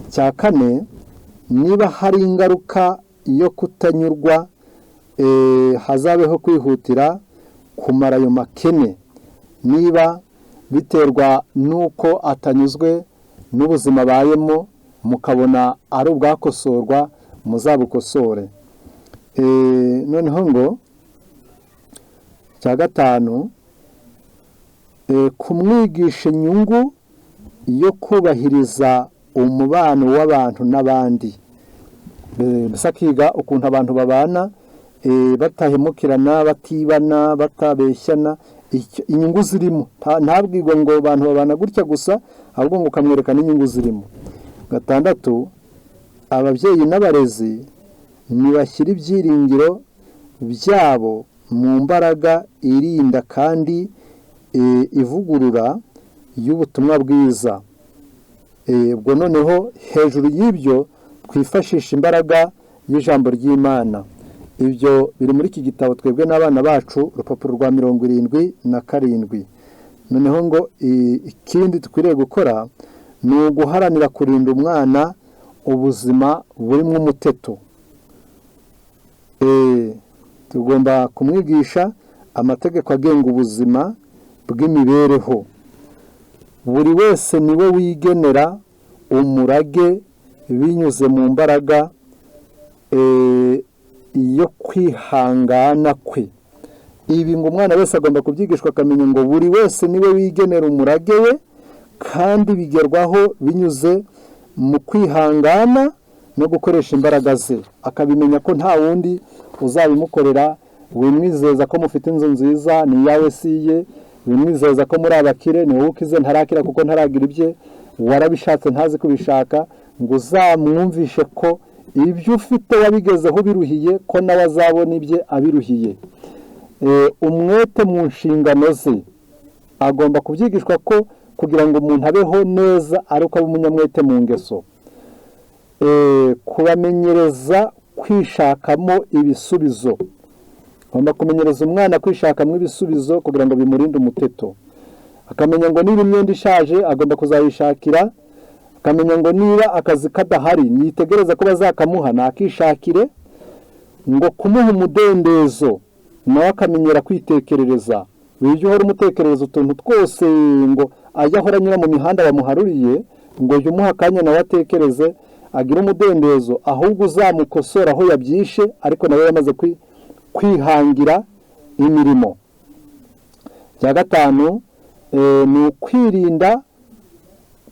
Cya kane, niba hari ingaruka yo kutanyurwa, hazabeho kwihutira kumara ayo makene. Niba biterwa n'uko atanyuzwe n'ubuzima abayemo, mukabona ari ubwakosorwa, muzabukosore. Noneho ngo cya gatanu, kumwigisha inyungu yo kubahiriza umubano w'abantu n'abandi, mbese akiga ukuntu abantu babana batahemukirana, batibana, batabeshyana, inyungu zirimo. Ntabwirwe ngo abantu babana gutya gusa, ahubwo ngo ukamwereka n'inyungu zirimo. Gatandatu, ababyeyi n'abarezi ntibashyire ibyiringiro byabo mu mbaraga irinda kandi ivugurura y'ubutumwa bwiza. Ubwo noneho hejuru y'ibyo twifashisha imbaraga y'ijambo ry'Imana. Ibyo biri muri iki gitabo Twebwe n'Abana Bacu, urupapuro rwa 77. Noneho ngo ikindi dukwiriye gukora ni uguharanira kurinda umwana ubuzima burimo umuteto. Tugomba kumwigisha amategeko agenga ubuzima bw'imibereho. Buri wese niwe wigenera umurage binyuze mu mbaraga yo kwihangana kwe. Ibi ngo umwana wese agomba kubyigishwa, akamenya ngo buri wese niwe wigenera umurage we, kandi bigerwaho binyuze mu kwihangana no gukoresha imbaraga ze, akabimenya ko nta wundi uzabimukorera. Wimwizeza ko mufite inzu nziza, ni iyawe si iye. Wimwizeza ko muri abakire, ni wowe ukize, ntarakira kuko ntaragira ibye, warabishatse ntazi kubishaka. Ngo uzamwumvishe ko ibyo ufite wabigezeho biruhiye, ko nawe azabona ibye abiruhiye. Umwete mu nshingano ze, agomba kubyigishwa ko kugira ngo umuntu abeho neza ari uko aba umunyamwete mu ngeso. Kubamenyereza kwishakamo ibisubizo, agomba kumenyereza umwana kwishakamo ibisubizo kugira ngo bimurinde umuteto. Akamenya ngo niba imyenda ishaje agomba kuzayishakira, akamenya ngo niba akazi kadahari yitegereza ko bazakamuha nakishakire. Ngo kumuha umudendezo, nawe akamenyera kwitekerereza. Ujye uhora umutekerereza utuntu twose ngo ajye ahora anyura mu mihanda bamuharuriye, ngo jya umuha akanya nawe atekereze, agire umudendezo. Ahubwo uzamukosora aho yabyishe, ariko nawe yamaze kwihangira imirimo. Cya gatanu ni ukwirinda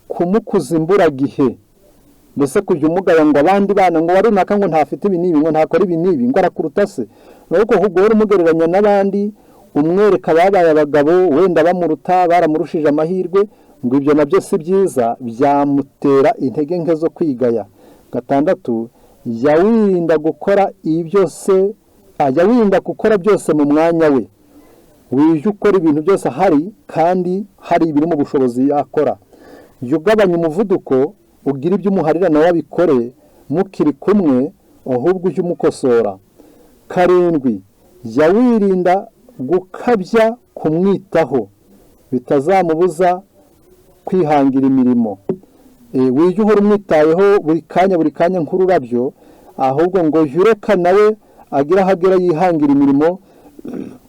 kumukuza imburagihe. Mbese kujya umugaya ngo abandi bana ngo runaka ngo ntafite ibi n'ibi, ngo ntakora ibi n'ibi, ngo arakuruta se, ahubwo uhora umugereranya n'abandi, umwereka babaye abagabo wenda bamuruta, baramurushije amahirwe, ngo ibyo nabyo si byiza, byamutera intege nke zo kwigaya. 6, jya wirinda gukora byose jya wirinda gukora byose mu mwanya we. Wijya ukora ibintu byose ahari kandi hari ibiri mu bushobozi yakora. Jya ugabanya umuvuduko, ugira ibyo umuharira nawe abikore mukiri kumwe, ahubwo ujye umukosora. 7, jya wirinda gukabya kumwitaho bitazamubuza kwihangira imirimo. Wijya uhora umwitayeho buri kanya buri kanya nk'ururabyo, ahubwo ngo jya ureka nawe agire aho agera yihangira imirimo,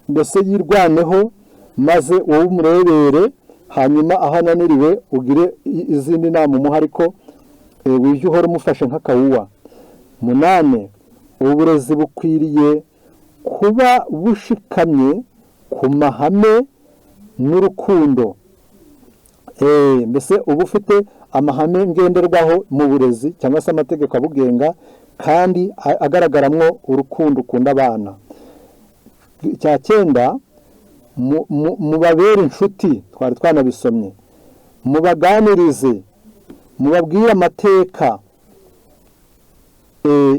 mbese yirwaneho, maze wowe umurebere, hanyuma aho ananiriwe ugire izindi nama umuha, ariko wijya uhora umufashe nk'akawuwa. 8, uburezi bukwiriye kuba bushikamye ku mahame n'urukundo. Mbese uba ufite amahame ngenderwaho mu burezi cyangwa se amategeko abugenga, kandi agaragaramwo urukundo ukunda abana. 9, mubabere inshuti, twari twanabisomye, mubaganirize, mubabwire amateka.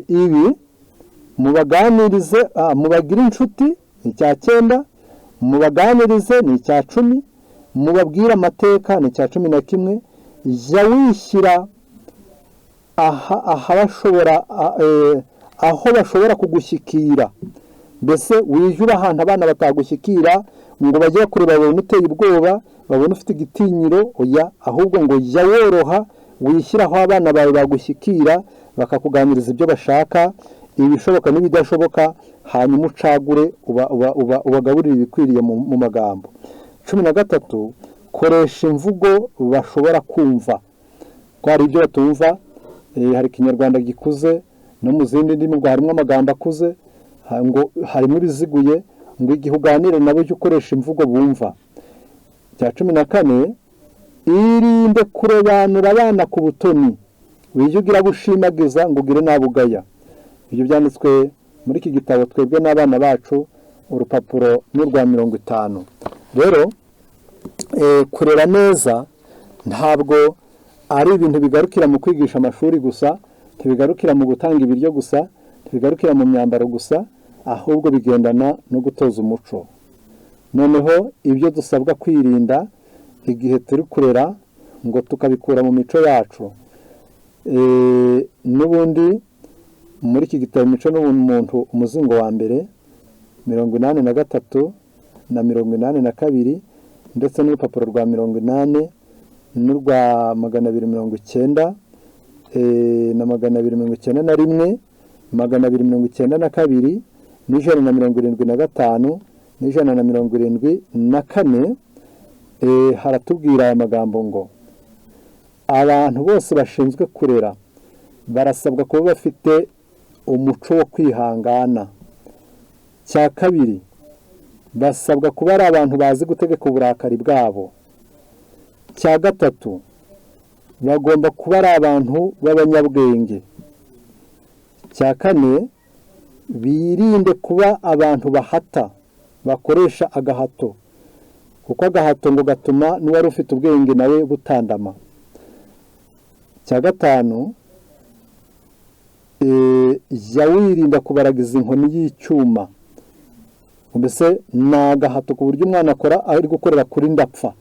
Ibi mubaganirize, mubagire inshuti ni 9, mubaganirize ni 10, mubabwire amateka ni 11. Jya wishyira aho bashobora kugushyikira, mbese wijya ahantu abana batagushyikira ngo bajye kure babone uteye ubwoba, babone ufite igitinyiro, oya, ahubwo ngo jya woroha, wishyira aho abana bawe bagushyikira, bakakuganiriza ibyo bashaka, ibishoboka n'ibidashoboka, hanyuma ucagure ubagaburire ibikwiriye mu magambo. 13, koresha imvugo bashobora kumva, ko hari ibyo batumva. Hari Ikinyarwanda gikuze, no mu zindi ndimi ngo harimo amagambo akuze, ngo harimo ibiziguye, ngo igihe uganira nabo ujye ukoresha imvugo bumva. 14, irinde kurobanura abana ku butoni, wijya ugira abo ushimagiza ngo ugire n'abo ugaya. Ibyo byanditswe muri iki gitabo Twebwe n'Abana Bacu, urupapuro n'urwa 50. Rero kurera neza ntabwo ari ibintu bigarukira mu kwigisha amashuri gusa, ntibigarukira mu gutanga ibiryo gusa, ntibigarukira mu myambaro gusa, ahubwo bigendana no gutoza umuco. Noneho ibyo dusabwa kwirinda igihe turi kurera, ngo tukabikura mu mico yacu. N'ubundi muri iki gitabo Imico n'Ubumuntu, umuzingo wa mbere, 83 na 82, ndetse n'urupapuro rwa 80 n'urwa 290 na 291, 292 n'175 n'174, haratubwira aya magambo ngo: abantu bose bashinzwe kurera barasabwa kuba bafite umuco wo kwihangana. 2, basabwa kuba ari abantu bazi gutegeka uburakari bwabo. 3, bagomba kuba ari abantu b'abanyabwenge. 4, birinde kuba abantu bahata, bakoresha agahato, kuko agahato ngo gatuma n'uwari ufite ubwenge nawe butandama. 5, jya wirinda kubaragiza inkoni y'icyuma. Mbese ni agahato ku buryo umwana akora ari gukorera kuri ndapfa,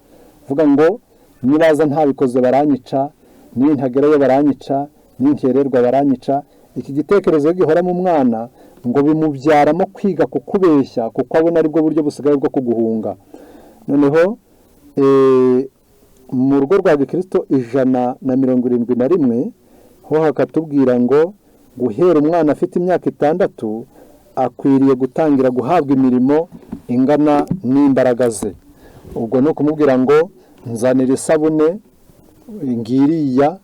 uvuga ngo nibaza ntabikoze baranyica, nintagerayo baranyica, ninkererwa baranyica. Iki gitekerezo gihora mu mwana ngo bimubyaramo kwiga kukubeshya, kuko abona aribwo buryo busigaye bwo kuguhunga. Noneho mu rugo rwa Gikristo 171 ho hakatubwira ngo guhera umwana afite imyaka 6 akwiriye gutangira guhabwa imirimo ingana n'imbaraga ze. Ubwo ni ukumubwira ngo nzanira isabune ngiriya,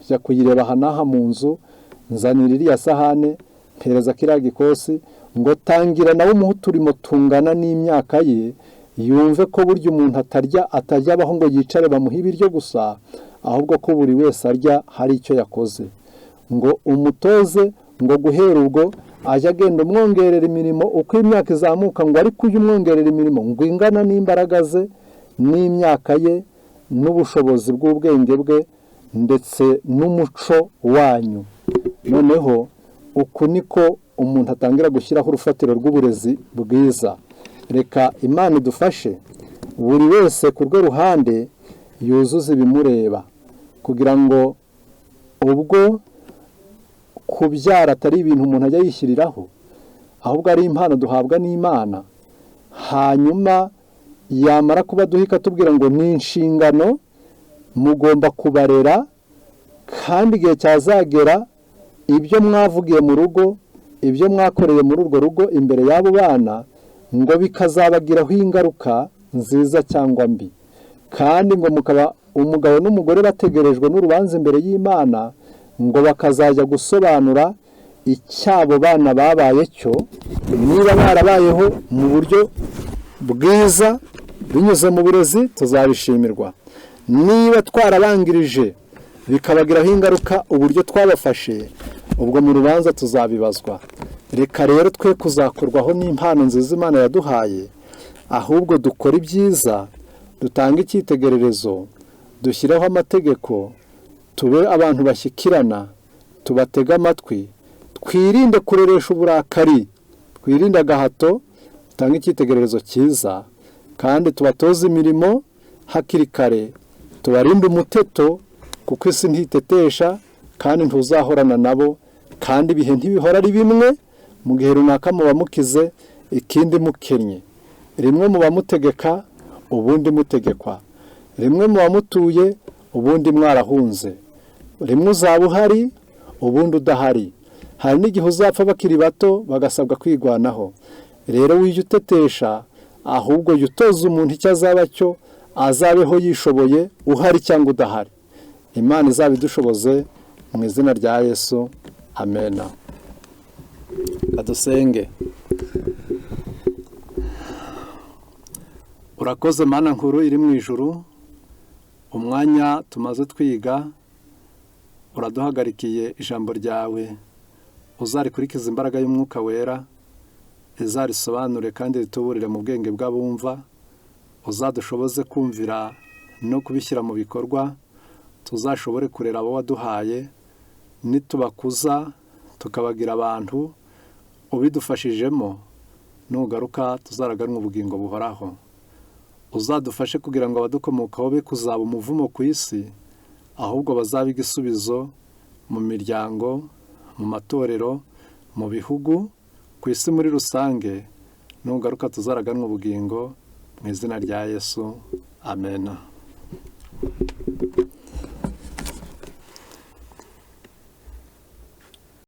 jya kuyireba aha n'aha mu nzu, nzanira iriya sahane, mpereza kiriya gikosi, ngo tangira nawe umuhe uturimo tungana n'imyaka ye, yumve ko burya umuntu atarya atajya abaho ngo yicare bamuhe ibiryo gusa, ahubwo ko buri wese arya hari icyo yakoze. Ngo umutoze ngo guhera ubwo ajya agenda umwongerera imirimo uko imyaka izamuka, ngo ariko ujye umwongerera imirimo ngo ingana n'imbaraga ze n'imyaka ye n'ubushobozi bw'ubwenge bwe ndetse n'umuco wanyu. Noneho uku niko umuntu atangira gushyiraho urufatiro rw'uburezi bwiza. Reka Imana idufashe buri wese ku rwe ruhande yuzuze ibimureba, kugira ngo ubwo kubyara atari ibintu umuntu ajya yishyiriraho, ahubwo ari impano duhabwa n'Imana. Hanyuma yamara kuba duhika tubwira ngo ni inshingano, mugomba kubarera, kandi igihe cyazagera ibyo mwavugiye mu rugo, ibyo mwakoreye muri urwo rugo imbere y'abo bana, ngo bikazabagiraho ingaruka nziza cyangwa mbi. Kandi ngo mukaba umugabo n'umugore bategerejwe n'urubanza imbere y'Imana, ngo bakazajya gusobanura icyabo bana babaye cyo, niba barabayeho mu buryo bwiza binyuze mu burezi tuzabishimirwa, niba twarabangirije bikabagiraho ingaruka uburyo twabafashe, ubwo mu rubanza tuzabibazwa. Reka rero twe kuzakorwaho n'impano nziza Imana yaduhaye, ahubwo dukora ibyiza, dutange icyitegererezo, dushyireho amategeko, tube abantu bashyikirana, tubatege amatwi, twirinde kureresha uburakari, twirinde agahato, dutange icyitegererezo cyiza, kandi tubatoze imirimo hakiri kare, tubarinde umuteto, kuko isi ntitetesha kandi ntuzahorana nabo, kandi ibihe ntibihora ari bimwe. Mu gihe runaka muba mukize, ikindi mukennye, rimwe muba mutegeka, ubundi mutegekwa, rimwe muba mutuye, ubundi mwarahunze, rimwe uzaba uhari, ubundi udahari. Hari n'igihe uzapfa bakiri bato bagasabwa kwigwanaho. Rero wijya utetesha, ahubwo jya utoza umuntu icyo azaba cyo, azabeho yishoboye, uhari cyangwa udahari. Imana izabidushoboze mu izina rya Yesu, amena. Kadusenge. Urakoze Mana nkuru iri mu ijuru, umwanya tumaze twiga uraduhagarikiye ijambo ryawe, uzarikurikiza imbaraga y'Umwuka Wera, izarisobanure kandi rituburire mu bwenge bw'abumva, uzadushoboze kumvira no kubishyira mu bikorwa, tuzashobore kurera abo waduhaye, nitubakuza tukabagira abantu ubidufashijemo, nugaruka tuzaraganwa ubugingo buhoraho. Uzadufashe kugira ngo abadukomokaho be kuzaba umuvumo ku isi, ahubwo bazabe igisubizo mu miryango, mu matorero, mu bihugu, ku isi muri rusange. Nugaruka tuzaraganwa ubugingo mu izina rya Yesu, amena.